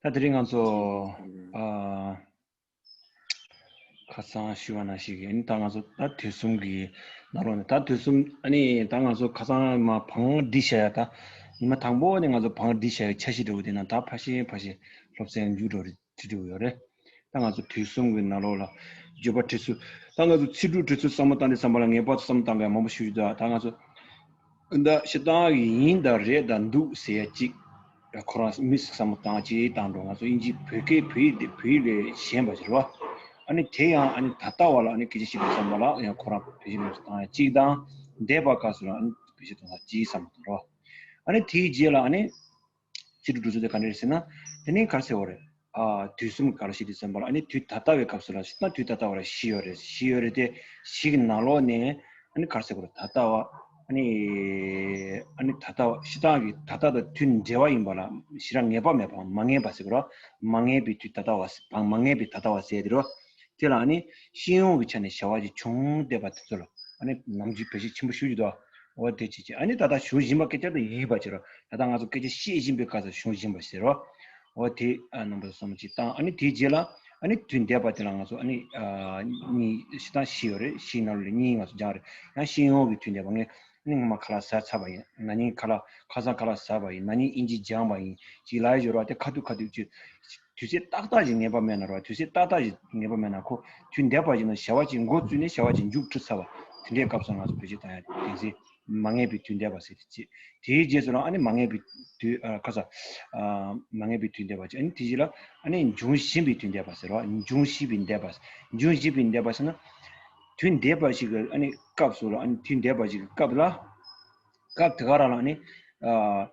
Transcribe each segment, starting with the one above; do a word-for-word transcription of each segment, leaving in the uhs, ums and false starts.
ད་དེ་རིང་ང་ཚོ་ཨ་ཁ་སང་ཞུས་པ་ནང་བཞིན་གྱི་ཨ་ནི་ད་ང་ཚོ་ད་དུས་གསུམ་གྱི་ནང་ལོགས་ནས་ད་དུས་གསུམ་ཨ་ནི་ད་ང་ཚོ་ཁ་སང་མ་བང་སྒྲིག་བྱ་ཡ་ད་ཉི་མ་དང་པོ་ནས་ང་ཚོ་བང་སྒྲིག་བྱ་ཡ་འཆར་གཞི་འདྲ་བོ་དེ་ནང་ད་ཕར་ཕྱིན་ཕར་ཕྱིན་སློབ་ཚན་མཇུག་འགྲོ་རེད། ཁྲིད་འགྲོ་གི་ཡོད་རེད། ད་ང་ཚོ་དུས་གསུམ་གྱི་ནང་ལོགས་ལ་བརྗོད་པ་ཁྲིད་ཚུལ། ད་ང་ཚོ་ཚིག་འབྲུ་ཁྲིད་ཚུལ་བསམ་བློ་བཏང་དུས་ཙམ་པ་ལ་ངེས་པར་དུ་བསམ་བློ་བཏང་དགོས་མང་པོ་ཞིག་ཡོད། ད་ད་ང་ཚོ་ད་སྤྱིར་བཏང་གི་ཡིན་དང་རེད་དང་འདུག་ཟེར་ཡ་གཅིག་ཁོ་རང་མི་བསམ་བློ་བཏང་གཅིག་བཏང་འགྲོ། ང་ཚོ་དབྱིན་ཇི་བོད་སྐད་བོད་ཡིག་དེ་བོད་ཡིག་ལས་གཞན་པ་ཞིག་རེད་བ། ཨ་ནི་དེ་ཡང་ཨ་ནི་ད་ལྟ་བ་ལ་ཨ་ནི་སྐད་ཆ་བཤད་དུས་ཙམ་པ་ལ་ཡང་ཁོ་རང་བེད་སྤྱོད་གཏོང་ས་བཏང་ཡ་གཅིག་དང་། འདས་པ་སྐབས་སུ་ལ་ཨ་ནི་བེད་སྤྱོད་གཏོང་ས་གཅིག་བསམ་བློ་བཏང་རེད་བ། ཨ་ནི་དེའི་རྗེས་ལ་ཨ་ནི། སྤྱི་འགྲོ་འགྲོ་ཚུལ་དེ་ག་འདྲ་རེད་ཟེར་ན། དེ་ནི་ག་རེ་ཟེར་བ་རེད། ཨ་དུས་གསུམ་ག་རེ་ཞིག་དུས་ཙམ་པ་ལ་ཨ་ནི་དུས་ད་ལྟ་བའི་སྐབས་སུ་ལ་ཞིག་ན་དུས་ད་ལྟ་བ་ལ་གཞི་ཡོད་རེད། གཞི་ཡོད་རེད་དེ་གཞི་གི་ནང་ལོགས་ནས་ཨ་ནི་ག་རེ་ཟེར་བ་རེད། ད་ལྟ་བ་ཨ་ནི་ཨ་ནི་ད་ལྟ་བ་སྤྱིར་བཏང་གི་ད་ལྟ་དང་དུས་འབྲེལ་བ་ཡིན་པ་ལ་ཞི་ར་ངེས་པ་མེད་པ་མ་ངེས་པ་ཟེར་གི་རོ། མ་ངེས་པའི་དུས་ད་ལྟ་བ་ཟེར་དང་མ་ངེས་པའི་ད་ལྟ་བ་ཟེར་དེ་རོ། དེ་ལ་ཨ་ནི་ཤེས་ཡོན་གྱི་ཆ་ནས་བྱ་བ་ཅིག་བྱུང་བསྡད་པ་དེ་ཚོ་ལ་ཨ་ནི་ནམ་རྒྱུན་བེད་སྤྱོད་ཆེན་པོ་ཞུ་རྒྱུ་འདུག་འོ་དེ་ཅིག་ཅིག་ཨ་ནི་ད་ལྟ་བྱུང་བཞིན་པ་སྐད་ཆ་དེ་ཡིན་པ་ཅིག་རོ། ད་ལྟ་ང་ཚོ་སྐད་ཆ་བཤད་བཞིན་པའི་སྐབས་སུ་བྱུང་བཞིན་པ་ཟེར་རོ། འོ་དེ་ཨ་རྣམ་པ་ཚོ་བསམ་བློ་ཅིག་བཏང་། ཨ་ནི་དེའི་རྗེས་ལ་ཨ་ནི་དུས་འདས་པ་དེ་ལ་ང་ཚོ་ཨ་ནི་ཨ་གཉིས་སྤྱིར་བཏང་བཞི་ཡོད་རེད། བཞིའི་ནང་ལ་གཉིས་ང་ཚོ་སྦྱངས་རེད། ཡང་ཤེས་ཡོན་གྱི་དུས་འདས་པ་ངས་ཨ་ནི་སྔོན་མ་ཁ་ལག་ཟ་ཚར་བ་ཡིན། ན་ནིང་ཁ་ལག་ཁ་སང་ཁ་ལག་ཟ་བ་ཡིན། ན་ནིང་དབྱིན་ཇི་སྦྱངས་པ་ཡིན་ཅིག་ལབ་ཡ་ཡོད་རོ། དེ་ཁ་ཐུག་ཁ་ཐུག་ཅིག་དུས་ཚོད་ཏག་ཏག་ཅིག་ངེས་པ་མེད་ན་རོ། དུས་ཚོད་ཏག་ཏག་ཅིག་ངེས་པ་མེད་ན་ཁོ་དུས་འདས་པ་ཅིག་ན་བྱ་བ་ཅིག་འགོ་བཙུགས་ནས་བྱ་བ་ཅིག་མཇུག་གྲུབ་ཚར་བ་དེ་འདྲའི་སྐབས་སུ་ང་ཚོ་བེད་སྤྱོད་བཏང་ཡ་དེ་ཚེ་མ་ངེས་པའི་དུས་འདས་པ་ཟེར་དེ་ཅིག་དེའི་རྗེས་སུ་རང་ཨ་ནི་མ་ངེས་པའི་དུས་ཨ་ཁ་ས་ཨ་མ་ངེས་པའི་དུས་འདས་པ་ཅིག་ཨ་ནི་དེ་རྗེས་ལ་ཨ་ནི་འབྱུང་བཞིན་པའི་དུས་འདས་པ་ཟེར་རོ། འབྱུང་བཞིན་པའི་འདས་པ། འབྱུང་བཞིན་པའི་འདས་པ་ཟེར་ན་དུས་འདས་པ་ཞིག་གི་ཨ་ནི་སྐབས་སུ་རོ། ཨ་ནི་དུས་འདས་པ་ཞིག་གི་སྐབས་ལ་སྐབས་དེ་ག་རང་ལ་ཨ་ནི་ཨ།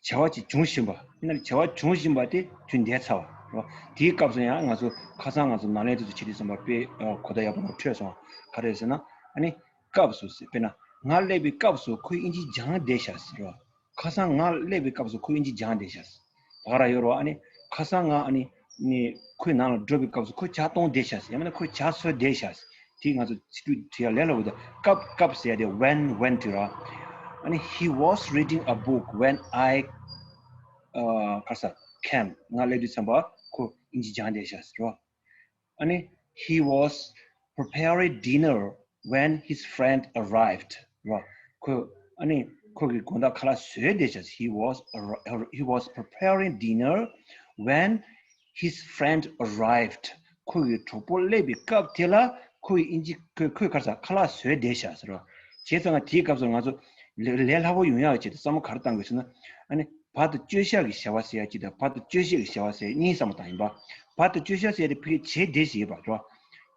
བྱ་བ་ཅིག་འབྱུང་བཞིན་པ། ཡིན་ན་བྱ་བ་འབྱུང་བཞིན་པ་དེ་དུས་འདས་ཚར་བ་རེད་བ། དེའི་སྐབས་སུ་ཡང་ང་ཚོ་ཁ་སང་ང་ཚོ་ནང་ལས་དེ་ཚོ་བྱེད་དུས་ཙམ་པ་དཔེ་གོ་བརྡ་ཡག་པོ་ངོ་འཕྲོད་སོང་བ། ག་རེ་ཟེར་ན་ཨ་ནི་སྐབས་སུ་ཟེར། དཔེར་ན་ང་སླེབས་པའི་སྐབས་སུ་ཁོས་དབྱིན་ཇི་སྦྱངས་བསྡད་ཤག་ཟེར་བ། ཁ་སང་ང་སླེབས་པའི་སྐབས་སུ་ཁོས་དབྱིན་ཇི་སྦྱངས་བསྡད་ཤག་ཟེར། ད་ག་རང་ཡོད་རེད་བ། ཨ་ནི་ཁ་སང་ང་ཨ་ནི་ནི་ཁོའི་ནང་ལ་འགྲོ་བའི་སྐབས་སུ་ཁོས་ཇ་བཏུང་བསྡད་ཤག་ཟེར། ཡང་མིན་ན་ཁོས་ཇ་བཟོས་བསྡད་ཤག་ཟེར། དེ་ང་ཚོ་ཚིག་འབྲུ་བྲི་ཡ་ལས་སླ་བོ་དང་སྐབས་སྐབས་ཟེར་ཡ་དེ་when when དེ་ར། ཨ་ནི་he was reading a book when I ཨ་ག་རེ་ཟེར་came། ང་སླེབས་དུས་ཙམ་པ་ཁོ་དབྱིན་ཇི་སྦྱངས་བསྡད་ཤག་ཟེར་ར། ཨ་ནི་he was preparing dinner when his friend arrived ར། ཁོ་ཨ་ནི་ཁོ་གི་དགོང་དག་ཁ་ལག་བཟོས་བསྡད་ཤག he was arri- he was preparing dinner when his friend arrived. ཁོ་གི་གྲོགས་པོ་སླེབས་པའི་སྐབས་དེ་ལ་ཁོ་ཡི་དབྱིན་ཇི་ཁོས་ཁོས་ག་རེ་ཟེར་ཁ་ལག་བཟོས་བསྡད་ཤག་ཟེར་ར། བྱས་ཙང་ང་དེའི་སྐབས་སུ་ང་ཚོ་ལས་ལས་སླ་པོ་ཡོང་ཡག་ཆེད་དུ་བསམ་བློ་ག་རེ་བཏང་དགོས་ཟེར་ན། ཨ་ནི་བར་དུ་གཅོད་བྱ་གི་བྱ་བ་ཟེར་ཡ་གཅིག་དང་བར་དུ་གཅོད་བྱེད་ཀྱི་བྱ་བ་ཟེར་གཉིས་བསམ་བློ་བཏང་ཡིན་པ། བར་དུ་གཅོད་བྱ་ཟེར་ཡ་དེ་ཕ་གིར་བྱེད་བསྡད་བཞིན་ཡོད་པ་རེད་བ།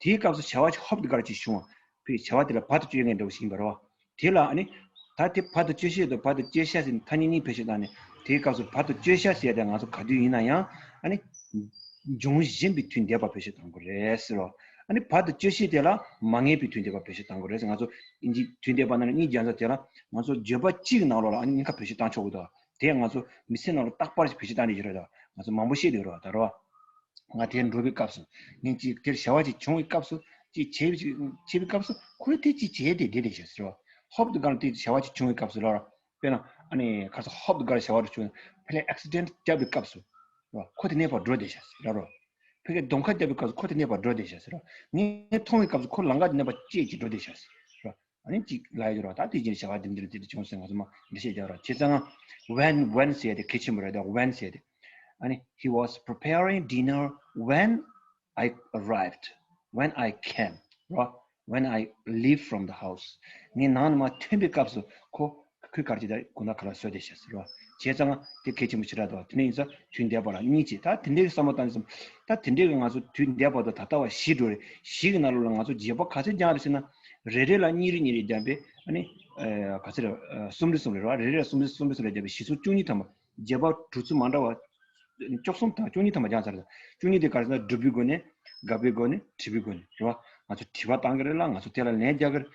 དེའི་སྐབས་སུ་བྱ་བ་ཅིག་ཧོབ་ཏེ་ག་རེ་ཅིག་བྱུང་བ། ཕ་གིར་བྱ་བ་དེ་ལ་བར་དུ་གཅོད་མཁན་འདྲ་བོ་ཞིག་ཡིན་པ་རེད་བ། དེ་ལ་ཨ་ནི་ད་དེ་བར་དུ་གཅོད་བྱེད་དང་བར་དུ་གཅོད་བྱ་ཟེར་ནས་ཐ་སྙད་གཉིས་བེད་སྤྱོད་བཏང་ནས། དེའི་སྐབས་སུ་བར་དུ་གཅོད་བྱ་ཟེར་ཡ་དེ་ང་ཚོ་ག་དུས་ཡིན་ན་ཡང་ཨ་ནི་འབྱུང་བཞིན་པའི་དུས་འདས་པ་བེད་སྤྱོད་བཏང་དགོས་རེད་ཟེར་རོ། ཨ་ནི་བར་དུ་གཅོད་བྱེད་དེ་ལ་མ་ངེས་པའི་དུས་འདས་པ་བེད་སྤྱོད་བཏང་དགོས་རེད་ཟེར། ང་ཚོ་དབྱིན་ཇི་དུས་འདས་པ་ནང་ལ་གཉིས་སྦྱར་ས་དེ་ལ་ང་ཚོ་བརྗོད་པ་གཅིག་ནང་ལོགས་ལ་ཨ་ནི་གཉིས་ཀ་བེད་སྤྱོད་བཏང་ཆོག་གི་འདུག་དེ་ང་ཚོ་མི་ཚེ་ནང་ལ་རྟག་པར་ཞིག་བེད་སྤྱོད་བཏང་ནས་ཡོད་རེད། ང་ཚོ་མང་པོ་བཤད་བསྡད་ཡོད་རེད་བ། ད་རེད་བ། ང་དེར་འགྲོ་བའི་སྐབས་སུ། ངས་ཅིག་དེར་བྱ་བ་ཅིག་བྱུང་བའི་སྐབས་སུ། ཅིག་བྱེད་བྱེད་བྱེད་པའི་སྐབས་སུ་ཁོས་དེ་ཅིག་བྱས་ཏེ་བསྡད་བསྡད་ཤག་ཟེར་བ། ཧོབ་ཏེ་གང་དེ་བྱ་བ་ཅིག་བྱུང་བའི་སྐབས་སུ་ལ་ར། དཔེར་ན་ཨ་ནི་ག་རེ་ཟེར། ཧོབ་ཏེ་གང་བྱ་བ་རེ་བྱུང་། ཕ་གིར་ཨེག་སི་ཌེན་ཊི་བརྒྱབ་པའི་སྐབས་སུ་ར། ཁོ་དེ་ནས་ཕར་འགྲོ་བསྡད་ཤག་ཟེར་ར་རོ། ཕ་གིར་གདོང་ཁ་བརྒྱབ་པའི་སྐབས་སུ་ཁོ་དེ་ནས་ཕར་འགྲོ་བསྡད་ཤག་ཟེར་ར། ངས་མཐོང་བའི་སྐབས་སུ་ཁོ་ལམ་ཁ་དེ་ནས་ཕར་ཅེས་ཅིག་འགྲོ་བསྡད་ཤག་ཟེར་ར། ཨ་ནི་ཅིག་ལབ་ཡ་ཡོད་ར། ད་དེ་རྗེས་བྱ་བ་འདི་འདིར་འདིར་བྱུང་ཟེར་ང་ཚོ་མ་འགྲེལ་བཤད་རྒྱག་ར། བྱས་ཙང་ང་when when ཟེར་ཡ་དེ་གལ་ཆེན་པོ་རེད། ད་when ཟེར་ཡ་དེ། ཨ་ནི་he was preparing dinner when I arrived, when I came ར། When I leave from the house. ངས་ནང་ནས་མར་ཐོན་པའི་སྐབས་སུ་ཁོ་ཁོས་ག་རེ་ཅིག་ད་དགོང་དག་ཁ་ལག་བཟོས་བསྡད་ཤག་ཟེར་བ། བྱས་ཙང་དེ་གལ་ཆེན་པོ་ཞེ་དྲག་འདུག་དེ་འདྲ་ཡིན་ཙང་དུས་འདས་པ་ལ་གཉིས་བྱས། ད་དེ་འདྲའི་བསམ་བློ་བཏང་ནས་བསམ། ད་དེ་འདྲའི་གི་ང་ཚོ་དུས་འདས་པ་དང་ད་ལྟ་བ་བཞི་འགྲོ་རེད། བཞི་གི་ནང་ལོགས་ལ་ང་ཚོ་བརྗོད་པ་ག་ཚོད་སྦྱངས་རེད་ཟེར་ན། རེ་རེ་ལ་གཉིས་རེ་གཉིས་རེ་བརྒྱབ་པས་ཨ་ནི། ཨ་ག་ཚོད་རེད། ཨ་གསུམ་རེ་གསུམ་རེ་རེད་བ། རེ་རེ་ལ་གསུམ་རེ་གསུམ་རེ་གསུམ་རེ་བརྒྱབ་པས་བཞི་གསུམ་བཅུ་གཉིས་ཐམ་པ། བརྗོད་པ་འབྲུ་ཚོད་མ་འདྲ་བ་བཅུ་གསུམ་དང་བཅུ་གཉིས་ཐམ་པ་སྦྱངས་ཚར་རེད། བཅུ་གཉིས་དེ་ག་རེ་ཟེར་ན་སྒྲུབ་པའི་སྒོ་ནས། དགག་པའི་སྒོ་ནས། འཁྲིད་པའི་སྒོ་ནས་རེད་བ། ང་ཚོ་དྲི་བ་བཏང་གི་རེད་ལ། ང་ཚོ་དེ་ལ་ལན་རྒྱག་གི་རེད།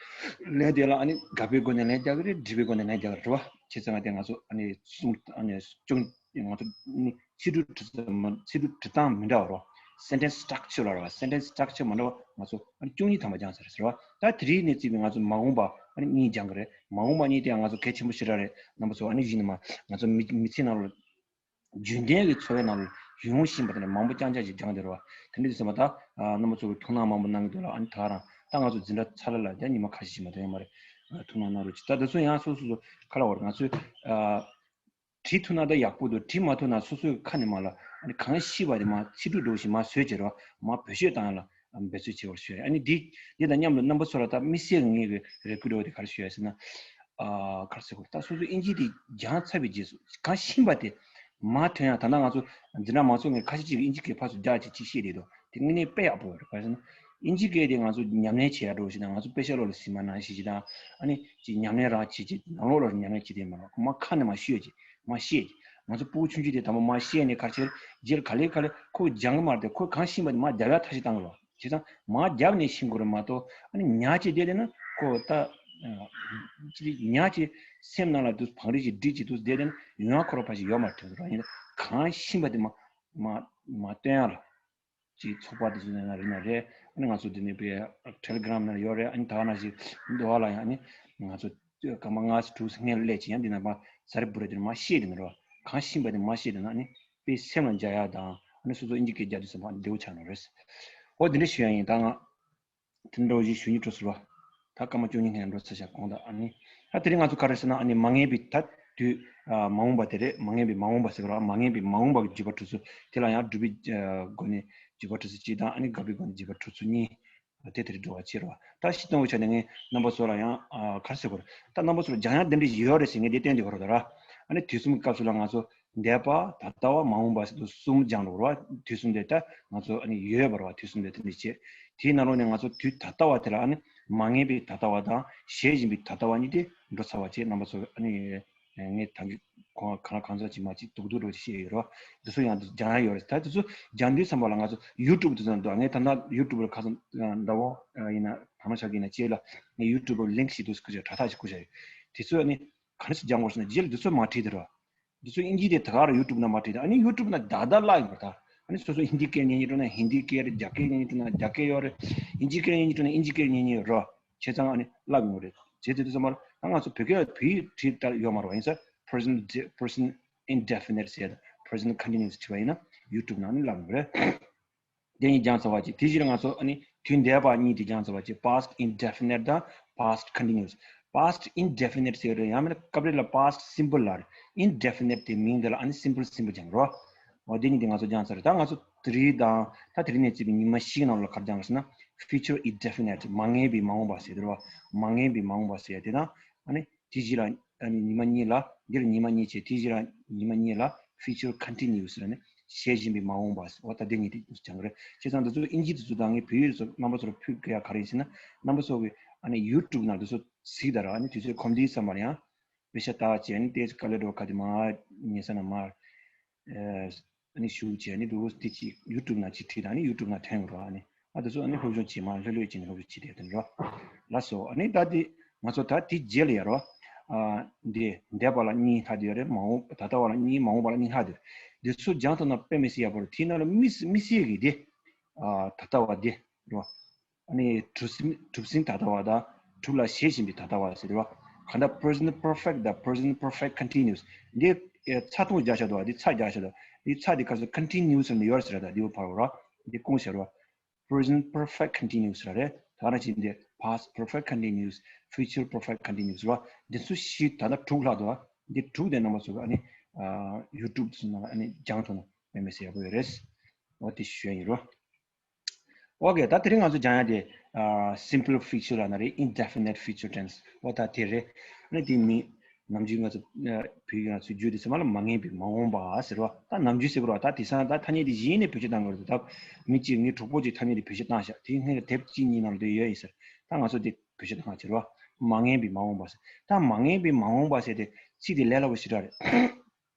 ལན་དེ་ལ་ཨ་ནི་དགག་པའི་སྒོ་ནས་ལན་རྒྱག་གི་རེད། འཁྲིད་པའི་སྒོ་ནས་ལན་རྒྱག་གི་རེད་བ། བྱས་ཙང་ང་དེ་ང་ཚོ་ཨ་ནི་གསུམ་ཨ་ནི་བཅུ། ང་ཚོ་ནི་ཚིག་འབྲུ་བྲི་ཚིག་འབྲུ་བྲི་སྟངས་མི་འདྲ་བ་རེད་བ། སེན་ཊེན་སི་སི་ཊག་ཅར་ལ་རེད་བ། སེན་ཊེན་སི་སི་ཊག་ཅར་མི་འདྲ་བ། ང་ཚོ་ཨ་ནི་བཅུ་གཉིས་ཐམ་པ་སྦྱངས་ཚར་རེད་བ། ད་དེ་རིང་ནས་བརྩིས་པའི་ང་ཚོ་མ་འོངས་པ་ཨ་ནི་གཉིས་སྦྱང་གི་རེད། མ་འོངས་པ་གཉིས་དེ་ང་ཚོ་གལ་ཆེན་པོ་ཞེ་དྲག་རེད། རྣམ་པ་ཚོ་ཨ་ནི་གཞི་ནས་མ་ང་ཚོ་མི་མི་ཚེ་ནང་ལ། རྒྱུན་ལྡན་གྱི་འཚོ་བའི་ནང་ལ་ ཡོང་བཞིན་པ་དེ་ནས་མང་པོ་རྐྱང་རྐྱང་ཞིག་སྦྱངས་བསྡད་རེད་བ། དེ་འདྲ་དུས་ཙམ་པ་ད་རྣམ་པ་ཚོ་གི་ཐུགས་སྣང་མང་པོ་གནང་གི་འདུག་ལ། ཨ་ནི་ད་ག་རང་ད་ང་ཚོ་འཛིན་གྲྭ་ཚར་ལ་ལ་ད་ཉི་མ་ཁ་ཤས་ཤིག་མ་གཏོགས་ཡོད་མ་རེད། ཐུགས་སྣང་གནང་རོགས་གྱིས། ད་དེ་ཚོ་ཡང་སོ་སོ་སོ་ག་ལ་བར་ང་ཚོས་བྲིས་ཐུབ་ན་ད་ཡག་པོ་འདུག་བྲིས་མ་ཐུབ་ན་སོ་སོའི་ཁ་ནས་མར་ལ་ཨ་ནི་གང་ཤེས་པ་དེ་མར་ཚིག་འབྲུ་འདྲ་བོ་ཞིག་མར་བཟོས་བྱས་རོགས། མར་བེད་སྤྱོད་བཏང་ཡ་ལ་འབད་རྩོལ་བྱེད་པར་ཞུ་ཡ། ཨ་ནི་འདི་འདི་དང་མཉམ་དུ་རྣམ་པ་ཚོ་ལ་ད་དམིགས་བསལ་ངེས་ཀྱི་རེ་སྐུལ་འདྲ་བོ་དེ་ག་རེ་ཞུ་ཡ་ཟེར་ན། ཨ་ག་རེ་ཟེར་དགོས་རེད། ད་སོ་སོ་ཨིན་ཇི་དེ་སྦྱངས་ཚར་བའི་རྗེས་སུ་གང་ཤེས་པ་དེ་མར་ཐོན་ཡ། ད་ལྟ་ང་ཚོ་འཛིན་གྲྭ་མང་ཚོགས་ངས་ཁ་ཤས་ཅིག་ཨིན་ཇི་སྐད་ཕར་ཚུར་རྒྱག་བྱས་ཅིག་བཤད་བསྡད་འདུག་དེ་དངོས་གནས་དཔེ་ཡག་པོ་རེད། ག་རེ་ཟེར་ན་ཨིན་ཇི་སྐད་དེ་ང་ཚོ་ཉམས་ལེན་བྱེད་ཡ་འདྲ་བོ་ཞིག་དང་། ང་ཚོ་དཔེ་ཆ་ཀློག་ལ་གཟིགས་མ་གནང་ཞིག་ཅིག་དང་། ཨ་ནི་ཅིག་ཉམས་ལེན་རང་བྱེད་ཅིག་ནང་ལོགས་ལ་ཉམས་ལེན་བྱེད་དེ་མ་རེད། མར་ཁ་ནས་མར་ཤོད་ཅིག་མར་བཤད་ཅིག་ང་ཚོ་སྤུ་གུ་ཆུང་ཆུང་དེ་དང་པོ་མར་བཤད་ནས་ག་རེ་བྱེད་རྗེས་ལ་ག་ལེ་ག་ལེ་ཁོ་སྦྱང་གི་མ་རེད་དེ། ཁོས་གང་ཤེས་པ་དེ་མར་རྒྱབ་ཡ་ཐབས་ཤེས་བཏང་གི་རེད་བ། བྱས་ཙང་མར་རྒྱབ་ནས་ཤེས་དགོས་རེད་མ་གཏོགས། ཨ་ནི་ཉག་ཅིག་བསྡད་བསྡད་ན་ཁོ་ད་ཨ་ཅིག་ཉག་ཅིག་སེམས་ནང་ལ་དུ་བང་རིམ་ཅིག་སྒྲིག་ཅིག་དུ་བསྡད་བསྡད་ན་ཡོང་ཡ་ཁོ་རང་ཕར་ཞིག་ཡོད་མ་རེད། དེ་ཚོ་རང་ཡིན་ན་གང་ཤེས་པ་དེ་མར་མར་མར་སྟོན་ཡ་ལ་ཅིག་ཚོགས་པ་དེ་ཚོ་ནང་ལ་རེད་ན་རེད། ཨ་ནི་ང་ཚོ་འདི་ནས་པའི་ཊེ་ལི་གྷི་རམ་ནང་ཡོད་རེད། ཨ་ནི་ད་ག་ནང་བཞིན་འདི་བ་ལ་ཡང་ཨ་ནི་ང་ཚོ་སྐར་མ་ལྔ་དྲུག་སྔོན་ལ་སླེབས་ཅིག་ཡང་འདི་ནང་མར་ཟ་རེ་འབུ་རེ་དེ་མར་བཤད་དེ་ནི་རོ། གང་ཤེས་པ་དེ་མར་བཤད་དེ་ན་ཨ་ནི་དཔེ་སེམས་ལ་འཇགས་ཡ་དང་། ཨ་ནི་སོ་སོ་ཨིན་ཇི་སྐད་རྒྱག་དུས་ཙམ་པ་བདེ་བོ་ཆགས་ནི་རེད། ཨོ་དེ་འདྲ་ཞུ་ཡ་ཡིན། ད་ང་དེ་འདྲ་བོ་ཞིག་ཞུ་སྙིང་བྲོ་ཟེར་བ། ད་སྐར་མ་བཅུ་གཉིས་ལྷག་འགྲོ་ཚར་ཤག་གོང་དུ་ཨ་ནི། ད་དེ་རིང་ང་ཚོ་ག་རེ་ཟེར་ན་ཨ་ནི་མ་ངེས་པའི་ད་དུས་ཨ་མ་འོངས་པ་དེ་རེད། མ་ངེས་པའི་མ་འོངས་པ་ཟེར་བ་ར། མ་ངེས་པའི་མ་འོངས་པ་གི་བརྗོད་པ་འཕྲོ་ཚུལ་དེ་ལ་ཡང་སྒྲུབ་པའི་ཨ་སྒོ་ནས་བརྗོད་པ་འཕྲོ་ཚུལ་གཅིག་དང་། ཨ་ནི་དགག་པའི་སྒོ་ནས་བརྗོད་པ་འཕྲོ་ཚུལ་གཉིས། དེ་དེ་རིང་འགྲོ་བ་བྱེད་རོགས། ད་ཤི་སྟོང་བའི་ཆ་ནས་ངས་རྣམ་པ་ཚོ་ལ་ཡང་ཨ་ག་རེ་ཟེར་དགོས་རེད། ད་རྣམ་པ་ཚོ་ལ་སྦྱང་ཡག་དེ་འདྲ་ཞིག་ཡོད་རེད་ཟེར་ངས་དེ་སྟོན་དེ་གོ་རོགས་ད་ར། ཨ་ནི་དུས་གསུམ་གྱི་སྐབས་སུ་ལ་ང་ཚོ་འདས་པ། ད་ལྟ་བ། མ་འོངས་པ་ཟེར་དུས་གསུམ་སྦྱང་རོགས་ར། དུས་གསུམ་དེ་ད་ང་ཚོ་ཨ་ནི་ཡོད་པ་ར་བ། དུས་གསུམ་དེ་དེ་འདྲ་བྱེད། དེའི་ནང་ལོགས་ནས་ང་ཚོ་དུས་ད་ལྟ་བ་དེ་ལ་ཨ་ནི་མ་ངེས་པའི་ད་ལྟ་བ་དང་བཞད་བཞིན་པའི་ད་ལྟ་བ་གཉིས་དེ་འགྲོ་ཚར་བ་བྱས། རྣམ་པ་ཚོ་ཨ་ནི་ངས་ད་གིན་གོང་གང་ལ་གང་འཚམ་ཅིག་མ་ཅིག་སྡུག་སྡུག་རོ་ཅིག་བཤད་ཡོད་རོ། འདི་ཚོ་ཡང་སྦྱང་ཡ་ཡོད་རེད། ད་དེ་ཚོ་སྦྱང་དུས་ཙམ་པ་ལ་ང་ཚོ་ཡུ་ཊུབ་དེ་ཚོ་འདུག་ངས་ད་ལྟ་ཡུ་ཊུབ་ལ་ཁ་སང་འདྲ་བོ་ཡིན་ན་ཐ་མ་ཆག་གི་ཡིན་ན་ཅེས་ལ་ངས་ཡུ་ཊུབ་ལ་ལིང་ཀི་ཞིག་འདུག་ཁུ་ཆ་དྲ་ཐག་ཞིག་ཁུ་ཆ་ཡོད། དེ་ཚོ་ཨ་ནི་ག་རེ་སེ་སྦྱང་དགོས་ཟེར་ན་རྗེས་ལ་འདི་ཚོ་མ་བྲིས་དེ་རོ། འདི་ཚོ་ཨིན་ཇི་དེ་ད་ག་ར་ཡུ་ཊུབ་ནང་མ་བྲིས་དེ། ཨ་ནི་ཡུ་ཊུབ་ནང་བདག་བདག་བརླག་ཡོད་པ་ད། ཨ་ནི་སོ་སོ་ཧིན་དི་སྐད་ཉན་ཉན་འགྲོ་ན་ཧིན་དི་སྐད་རེད། རྒྱ་སྐད་ཉན་ཉན་འགྲོ་ན་རྒྱ་སྐད་ཡོད་རེད། ཨིན་ཇི་སྐད་ཉན་ཉན་འགྲོ་ན་ཨིན་ཇི་སྐད་ཉན་ཉན་ཡོད་རོ། བྱས་ཙང་ཨ་ནི་བརླག་ཡོང་རེད། བྱས་ཙང་དེ་ཚོ་མར་ད་ང་ཚོ་བོད་སྐད་བོད་ཡིག་བྲིས་ལྟར་ཡོད་མ་རེད་པ། ཡིན་ས་present present indefinite ཟེར་ཡ་དང་present continuous བྲིས་པ་ཡིན་ན་ཡུ་ཊུབ་ནང་ནི་བརླག་ཡོང་རེད། དེ་གཉིས་སྦྱངས་ཚར་བ་བྱས། དེ་བཞིན་ང་ཚོ་ཨ་ནི་དུས་འདས་པ་གཉིས་དེ་སྦྱངས་ཚར་བ་བྱས། past indefinite དང་past continuous། past indefinite ཟེར་རེད། ཡང་མིན་ན་སྐབས་རེ་ལ་past simple ལབ་རེད། indefinite དེ་མིང་དེ་ལ་ཨ་ནི་simple simple སྦྱང་རོགས། འོ་དེ་གཉིས་དེ་ང་ཚོ་སྦྱངས་ཚར་རེད། ད་ང་ཚོ་དེ་རིང་དང་ད་དེ་རིང་ནས་བརྩིས་པའི་ཉི་མ་བཞི་གི་ནང་ལ་ག་རེ་སྦྱངས་རེད་ཟེར་ན་future indefinite མ་ངེས་པའི་མ་འོངས་པ་ཟེར་དེ་རེད་པ། མ་ངེས་པའི་མ་འོངས་པ་ཟེར་ཡ་དེ་དང་། ཨ་ནི་དེ་བཞིན་ར་ཨ་ནི་ཉི་མ་གཉིས་ལ། འདིར་ཉི་མ་གཉིས་བྱས། དེ་བཞིན་ར་ཉི་མ་གཉིས་ལ་future continuous ལ་ནི་བཞད་བཞིན་པའི་མ་འོངས་པ། འོ་ད་དེ་གཉིས་དེ་སྦྱང་གི་རེད། བྱས་ཙང་འདི་ཚོ་ཨིན་ཇི་དེ་ཚོ་དང་ངས་བོད་ཡིག་དེ་ཚོ་རྣམ་པ་ཚོར་ཕུལ་དགོས་ཡ་ག་རེ་ཡིན་ཟེར་ན། རྣམ་པ་ཚོ་གི་ཨ་ནི་ཡུ་ཊུབ་ནང་དེ་ཚོ་གཟིགས་དང་ར། ཨ་ནི་དུས་ཚོད་ཁོམ་དུས་ཙམ་པར་ཡང་དཔེ་ཆ་ལྟ་བྱས། ཨ་ནི་དེ་དཀའ་ལས་འགྲོ་ཁ་དེ་མར་ཉལ་ས་ན་མར་ཨ་ནི་བཞུགས་བྱས། ཨ་ནི་འདུག་དེ་ཅིག་ཡུ་ཊུབ་ནང་ཅིག་བྲིས་དང་། ཨ་ནི་ཡུ་ཊུབ་ནང་ཐོན་འགྲོ། ཨ་ནི་ཨ་དེ་ཚོ་ཨ་ནི་སློབ་སྦྱོང་བྱེད། མར་ལྷོད་ལྷོད་བྱས་ནས་སློབ་སྦྱོང་བྱེད་དེ་ཡོད་དེ་འགྲོ། ལགས་སོ། ཨ་ནི་ད་དེ་ང་ཚོ་ད་དེ་རྗེས་ལ་ཡ་རོ། ཨ་འདི་འདས་པ་ལ་གཉིས་ལྷག་དེ་ཡོད་རེད། མ་འོངས་ད་ལྟ་བ་ལ་གཉིས། མ་འོངས་པ་ལ་གཉིས་ལྷག་དེ་ཡོད་རེད། འདི་ཚོ་སྦྱང་ཐུབ་ན་དཔེ་མི་སྲིད་ཡག་པོ་རེད། དེའི་ནང་ལ་དམིགས་དམིགས་བསལ་གྱི་དེ་ཨ་ད་ལྟ་བ་དེ་རོ། ཨ་ནི་གྲུབ་ཟིན་གྲུབ་ཟིན་ད་ལྟ་བ་དང་གྲུབ་ལ་བཞད་བཞིན་པའི་ད་ལྟ་བ་ཟེར་བ། གང་ལྟར་present perfect དང་present perfect continuous འདི་ཨེ་ཚ་ཐུང་རྒྱག་བྱ་དོ། འདི་ཚ་རྒྱག་བྱ་དོ། འདི་ཚ་འདི་ག་ཚོད་continuous ནི་ཡོད་ཟེར་ད། འདི་བོ་ཕར་རོ། འདི་སྐུང་ཟེར་བ། present perfect continuous ར་རེད། ད་ནང་བཞིན་འདི་past perfect continuous, future perfect continuous ར། འདི་ཚོ་བཞི་ད་ལྟ་དྲུག་ལྷག་འདུག་འདི་དྲུག་དེ་རྣམ་པ་ཚོ་ཨ་ནི་ཨ་ཡུ་ཊུབ་ཚོ་ནང་ཨ་ནི་སྦྱང་ཐུབ་ན་དཔེ་མི་སྲིད་ཡག་པོ་ཡོད་རེད། འོ་དེ་ཞུ་ཡ་ཡིན་རོ། ཨོ་ཀེ། ད་དེ་རིང་ང་ཚོ་སྦྱང་ཡ་དེ་ཨ་simple future ལབ་ན་རེད། indefinite future tense འོ་ད་དེ་རེད། ཨ་ནི་དེ་མིན་ནམ་རྒྱུན་ང་ཚོ་ཨ་བོད་ཡིག་ང་ཚོ་བརྗོད་དུས་ཚང་མ་ལ་མ་ངེས་པའི་མ་འོངས་པ་ཟེར་བ། ད་ནམ་རྒྱུན་ཟེར་དགོས་རེད་བ། ད་དེང་སང་ད་ཐ་སྙད་དེ་གཞི་ནས་བེད་སྤྱོད་བཏང་དགོས་རེད། ད་མི་གཅིག་ངའི་གྲོགས་པོ་གཅིག་ཐ་སྙད་དེ་བེད་སྤྱོད་བཏང་ཤག་དེ་སྔོན་ལ་དེབ་གཅིག་གཉིས་ནང་ལ་དེ་ཡོད་ཡིན་ཟེར། ད་ང་ཚོ་དེ་བེད་སྤྱོད་བཏང་ཟེར་བ། མ་ངེས་པའི་མ་འོངས་པ་ཟེར། ད་མ་ངེས་པའི་མ་འོངས་པ་ཟེར་དེ་ཚིག་དེ་ལས་སླ་པོ་ཞེ་དྲག་རེད།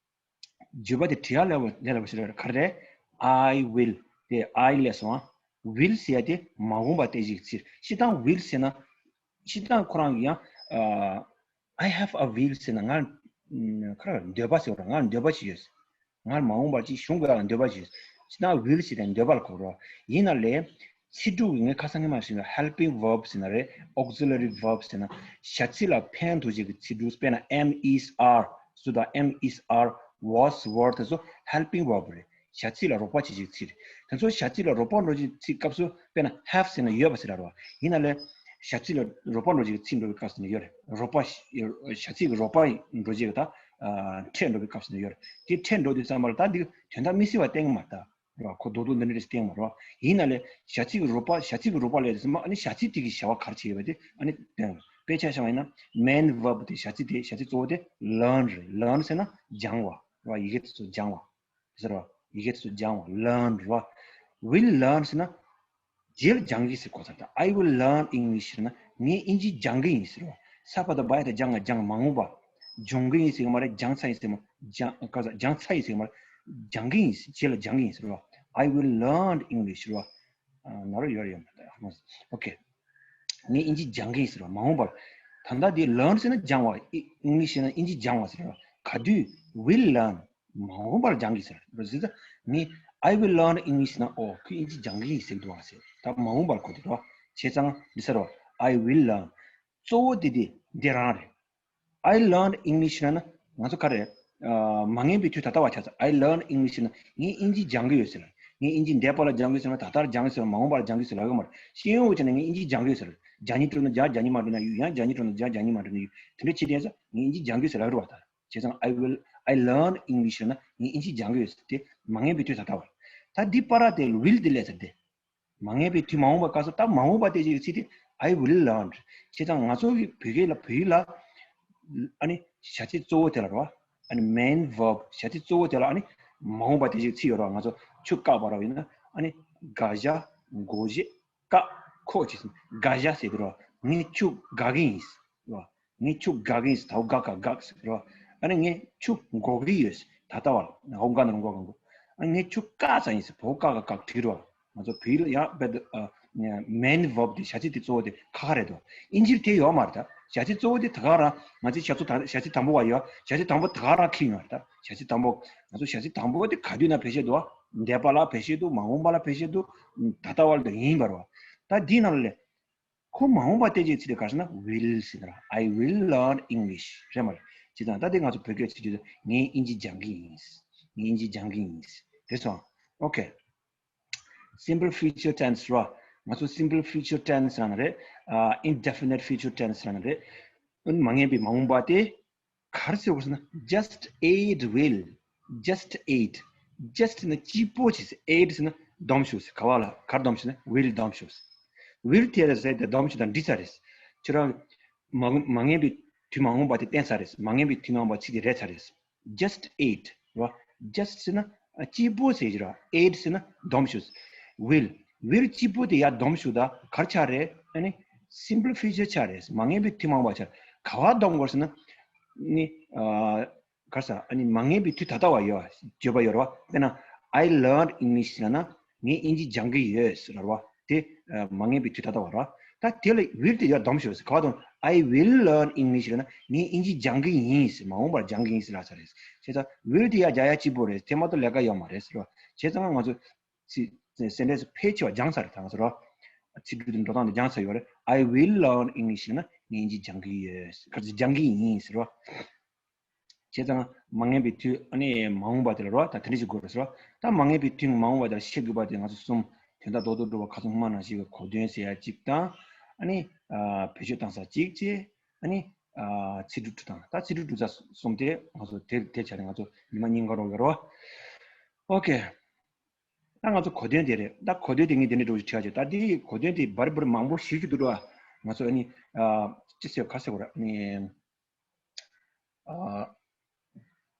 བརྗོད་པ་དེ་བྲི་ཡ་ལས་སླ་པོ་ཞེ་དྲག་རེད། ག་རེ་རེད། I will དེ་I ལས་སོང་ཨ། will ཟེར་ཡ་དེ་མ་འོངས་པ་སྟེ་གཞིག་ཚིག་སྤྱིར་བཏང་will ཟེར་ན། སྤྱིར་བཏང་ཁོ་རང་གི་ཡང་ཨ་I have a will ཟེར་ན་ང་ཁ་ར་འདོད་པ་ཟེར་བ། ང་འདོད་པ་ཞིག་ཡོད། ང་མ་འོངས་པར་ཅིག་བྱུང་དགོས་ཡ་ལ་འདོད་པ་ཞིག་ཡོད། སྤྱིར་བཏང་will ཟེར་དེ་འདོད་པ་ལ་གོ་རོགས། ཡིན་ན་ལས་ཚིག་འབྲུ་གི་ངས་ཁ་སང་ངས་མ་ཞུས་ན་helping verb ཟེར་ན་རེད། auxiliary verb ཟེར་ན་བྱ་ཚིག་ལ་ཕན་ཐོགས་བྱེད་ཀྱི་ཚིག་འབྲུ། དཔེར་ན་am, is, are ཟེར་དང་am, is, are, was, were དེ་ཚོ་helping verb རེད། བྱ་ཚིག་ལ་རོགས་པ་བྱེད་ཅིག་ཚིག་རེད། དེ་ཚོ་བྱ་ཚིག་ལ་རོགས་པ་འགྲོ་ཅིག་ཚིག་སྐབས་སུ་དཔེར་ན་have ཟེར་ན་ཡོད་པ་ཟེར་ར་རོ། ཡིན་ན་ལས་བྱ་ཚིག་ལ་རོགས་པ་འགྲོ་ཅིག་ཚིག་འགྲོ་བའི་སྐབས་སུ་ནི་ཡོད་རེད། རོགས་པ་བྱ་ཚིག་གི་རོགས་པ་འགྲོ་ཅིག་ད་འཕྲད་འགྲོ་བའི་སྐབས་སུ་ནི་ཡོད་རེད། དེ་འཕྲད་འགྲོ་དུས་ཙམ་པ་ལ་ད་འདི་དོན་དག་མི་སྲིད་པ་བསྟན་གི་མ་རེད་ད། རེད་བ། ཁོ་རྡོག་རྡོག་འདི་འདྲ་རེ་བསྟན་མ་རེད་བ། ཡིན་ན་ལས་བྱ་ཚིག་གི་རོགས་པ་བྱ་ཚིག་གི་རོགས་པ་ལས་དེ་ཚོ་ཨ་ནི་བྱ་ཚིག་དེ་གི་བྱ་བ་ག་རེ་བྱེད་ཡོད་པ་དེ་ཨ་ནི་དཔེ་ཆ་བཞག་པ་ཡིན་ན་main verb དེ་བྱ་ཚིག་དེ་བྱ་ཚིག་གཙོ་བོ་དེ་learn རེད། learn ཟེར་ན་སྦྱང་བ་རེད་བ། ཡི་གེ་དེ་ཚོ་སྦྱང་བ་ཟེར་བ། ཡི་གེ་དེ་ཚོ་སྦྱང་བ་learn རེད་བ། will learn ཟེར་ན་རྗེས་ལ་སྦྱང་གི་ཟེར་གོ་ས་ད། I will learn English ཟེར་ན་ངས་དབྱིན་ཇི་སྦྱང་གི་ཡིན་ཟེར་བ། ས་པ་ད་བ་ཡ་ད་སྦྱང་ང་སྦྱང་མ་འོངས་པ། སྦྱོང་གི་ཡིན་ཟེར་གི་མ་རེད། སྦྱང་ཚར་ཡིན་ཟེར་མ། སྦྱང་ག་ས་སྦྱང་ཚར་ཡིན་ཟེར་གི་མ་རེད། སྦྱང་གི་ཡིན་ཟེར། རྗེས་ལ་སྦྱང་གི་ཡིན་ཟེར་བ། I will learn English ཟེར་བ། ཨ་ན་རོ་ཡོར་ཡོར། ཨོ་ཁེ། ངས་དབྱིན་ཇི་སྦྱང་གི་ཡིན་ཟེར་བ། མ་འོངས་པར། ད་ལྟ་དེ་learn ཟེར་ན་སྦྱང་བ། ཨི་English ཟེར་ན་དབྱིན་ཇི་སྦྱང་བ་ཟེར་བ། ག་དུས་will learn མ་འོངས་པར་སྦྱང་གི་ཟེར་བ། ཟེར་ད་ངས་I will learn English ཟེར་ན་ཨོ་ཁོས་དབྱིན་ཇི་སྦྱང་གི་ཡིན་ཟེར་གི་འདུག་ཨ་ཟེར། ད་མ་འོངས་པར་གོ་དེ་རོ། བྱས་ཙང་འདི་ཟེར་བ། I will learn གཙོ་བོ་དེ་དེ་འདི་རང་རེད། I learned English ལབ་ན་ང་ཚོ་ག་རེ། ཨ་མ་ངེས་པའི་དུས་ད་ལྟ་བ་ཆགས་ཚར། I learned English ལབ་ན་ངས་དབྱིན་ཇི་སྦྱང་གི་ཡོད་ཟེར། ངས་དབྱིན་ཇི་འདས་པ་ལ་སྦྱང་གི་ཡོད་ཟེར་ན་ད་ལྟར་སྦྱང་གི་ཟེར་མ་འོངས་པར་སྦྱང་གི་ཟེར་ལབ་ཡོད་མ་རེད། ཤེས་ཡོན་ཅན་ན་ངས་དབྱིན་ཇི་སྦྱང་གི་ཡོད་ཟེར། སྦྱང་སྙིང་བྲོ་ན་སྦྱང་། སྦྱང་སྙིང་མ་བྲོ་ན་ཡུལ། ཡང་སྦྱང་སྙིང་བྲོ་ན་སྦྱང་། སྦྱང་སྙིང་མ་བྲོ་ན་ཡུལ། དེ་འདྲ་བྱེད་དུས་ཡིན་ཙང་ངས་དབྱིན་ཇི་སྦྱང་གི་ཡོད་ཟེར་ལབ་ཡོད་རེད་བ་ད། བྱས་ཙང་I will, I learned English ལབ་ན་ངས་དབྱིན་ཇི་སྦྱང་གི་ཡོད་ཟེར། དེ་མ་ངེས་པའི་དུས་ད་ལྟ་བ། ད་འདི་པར་དེ་will དེ་ལས་ཟེར་ཏེ། མ་ངེས་པའི་དུས་མ་འོངས་པ་སྐབས་སུ་ད་མ་འོངས་པ་དེ་ཅིག་གི་ཚིག་དེ་I will learn། བྱས་ཙང་ང་ཚོ་གི་བོད་སྐད་ལ་བོད་ཡིག་ལ་ཨ་ནི་བྱ་ཚིག་གཙོ་བོ་དེ་ལ་རོ། ཨ་ནི་main verb བྱ་ཚིག་གཙོ་བོ་དེ་ལ་ཨ་ནི་མ་འོངས་པ་དེ་ཅིག་ཚིག་ཡོད་རོ། ང་ཚོ་ཆུ་བཀག་པ་རོ་ཡིན་ན་ཨ་ནི་དགག་བྱ་དགོས་གཞི་བཀག་ཁོ་ཅིག་དགག་བྱ་ཟེར་གི་རོ། ངས་ཆུ་དགག་གི་ཡིན་རོ། ངས་ཆུ་དགག་གི་ཡིན་ཟེར། ད་འོ་དགག་ག་དགག་ཟེར་རོ། ཨ་ནི་ངས་ཆུ་འགོག་གི་ཡོད་ཟེར། ད་ལྟ་བར་ཧོ་དགག་ན་རུང་འགོག་ག་འགོག་ཨ་ངས་ཆུ་བཀག་ཙམ་ཡིན་ཟེར། བོ་བཀག་ག་བཀག་བྲིས་རོ། ང་ཚོ་བོད་ཡིག་ལ་ཡང་རྦད་དེ་main verb དེ་བྱ་ཚིག་དེ་གཙོ་བོ་དེ་ཁ་ཁ་རེད་དོ། དབྱིན་ཇིར་དེ་ཡོད་མ་རེད་ད། བྱ་ཚིག་གཙོ་བོ་དེ་ད་ག་རང་ང་ཚོའི་བྱ་ཚིག་ད་བྱ་ཚིག་དང་པོ་བ་ཡོད། བྱ་ཚིག་དང་པོ་ད་ག་རང་ཁེལ་ཡོད་རེད་ད། བྱ་ཚིག་དང་པོ། ང་ཚོ་བྱ་ཚིག་དང་པོ་དེ་ག་དུས་ན་བེད་སྤྱོད་འདུག་འདས་པ་ལ་བེད་སྤྱོད་འདུག་མ་འོངས་པ་ལ་བེད་སྤྱོད་འདུག་ད་ལྟ་བ་ལ་དེ་ཡིན་པ་རེད་བ། ད་འདིའི་ནང་ལ་ཁོ་མ་འོངས་པ་སྟན་བྱེད་ཚིག་དེ་ག་རེ་ཟེར་ན་will ཟེར་ན། I will learn English རེད་མ་རེད། བྱས་ཙང་ད་དེ་ང་ཚོ་བོད་སྐད་ཚིག་དུས་ངས་དབྱིན་ཇི་སྦྱང་གི་ཡིན། ངས་དབྱིན་ཇི་སྦྱང་གི་ཡིན། རེད་སོང་། Okay. Simple future tense ར། ང་ཚོ་simple future tense ཟེར་ན་རེད། ཨ་indefinite future tense ཟེར་ན་རེད། ཨ་ནི་མ་ངེས་པའི་མ་འོངས་པ་དེ། ག་རེ་ཟེར་དགོས་ཟེར་ན། just add will. Just add. Just ཟེར་ན་གཅིག་པོ་ཅིག་ཟེར། add ཟེར་ན་སྡོམ་ཞུགས་ཟེར། ག་བ་ལ་ག་རེ་སྡོམ་ཞུགས་ཟེར་ན་will སྡོམ་ཞུགས་ཟེར། will དེ་ལ་ཟེར་དེ་སྡོམ་ཞུགས་དང་འགྲིག་ཚར་རེད། ཁྱོད་རང་མ་མ་ངེས་པའི་དུས་མ་འོངས་པ་དེ་བསྟན་ཚར་རེད། མ་ངེས་པའི་དུས་མ་འོངས་པ་ཚིག་དེ་རེད་ཚར་རེད། just add ར། just ཟེར་ན་གཅིག་པོ་ཟེར་གྱི་ར། add ཟེར་ན་སྡོམ་ཞུགས། will. will གཅིག་པོ་དེ་ཡར་སྡོམ་ཞུགས་ད་ག་རེ་ཆགས་རེད། ཨ་ནི་simple future ཆགས་རེད། མ་ངེས་པའི་དུས་མ་འོངས་པ་ཆགས། ག་བ་སྡོམ་དགོས་ཟེར་ན། ནི་ཨ་ག་རེ་ཟེར། ཨ་ནི་མ་ངེས་པའི་དུས་ད་ལྟ་བ་ཡོད། བརྗོད་པ་ཡོད་ར་བ། དཔེར་ན། I learned English ལབ་ན་ངས་དབྱིན་ཇི་སྦྱང་གི་ཡོད་ཟེར་ར་བ། དེ་ཨ་མ་ངེས་པའི་དུས་ད་ལྟ་བ་ར། ད་དེ་ལ་will དེ་ཡར་སྡོམ་ཞུགས་ཟེར། ག་བ་སྡོམ། I will learn English ལབ་ན་ངས་དབྱིན་ཇི་སྦྱང་གི་ཡིན་ཟེར། མ་འོངས་པར་སྦྱང་གི་ཡིན་ཟེར་ལབ་ས་རེད། བྱས་ཙང་will དེ་ཡར་རྒྱག་ཡ་གཅིག་པོ་རེད། དེ་མ་གཏོགས་ལས་ཀ་ཡོད་མ་རེད་ཟེར་ར། བྱས་ཙང་ང་ཚོ་ཚིག་སེན་ཊེན་སི་ཕལ་ཆེ་བ་སྦྱངས་ཚར་རེད། ད་ང་ཚོ་ར། ཚིག་འབྲུ་དེ་འགྲོ་སྟངས་དེ་སྦྱངས་ཚར་ཡོད་རེད། I will learn English ལབ་ན་ངས་དབྱིན་ཇི་སྦྱང་གི་ཡོད། ག་ཚོད་སྦྱང་གི་ཡིན་ཟེར་ར། བྱས་ཙང་མ་ངེས་པའི་དུས་ཨ་ནི་མ་འོངས་པ་དེ་ལ་རོ། ད་དེ་འདྲ་ཞིག་དགོས་རེད་ཟེར་རོ། ད་མ་ངེས་པའི་དུས་མ་འོངས་པ་དེ་ལ་ཤེས་དགོས་པ་དེ་ང་ཚོ་གསུམ། དོན་དག་རྡོག་རྡོག་འགྲོ་བ་ཁ་སང་སྔོན་མ་ནང་བཞིན་གྱི་གོ་དོན་ཟེར་ཡ་གཅིག་དང་། ཨ་ནི་ཨ་བེད་སྤྱོད་བཏང་ས་གཅིག་བྱས། ཨ་ནི་ཨ་ཚིག་འབྲུ་དྲུག་དང་། ད་ཚིག་འབྲུ་དྲུག་ས་གསུམ་དེ་ང་ཚོ་དེ་དེ་བྱས་ནས་ང་ཚོ་ཉི་མ་གཉིས་འགོར་རོགས་ཡོད་རོ། ཨོ་ཁེ། ད་ང་ཚོ་གོ་དོན་དེ་རེད། ད་གོ་དོན་དེ་ངས་དེ་འདྲ་འགྲོ་ཞིག་བྱས་བྱས། ད་དེ་གོ་དོན་དེ་བར་བར་མང་པོ་ཞིག་ཞིག་ཏུ་འགྲོ་བ། ང་ཚོ་ཨ་ནི་ཨ་ཅི་ཟེར་ག་ཟེར་དགོས་རེད། ཨ་ནི། ཨ་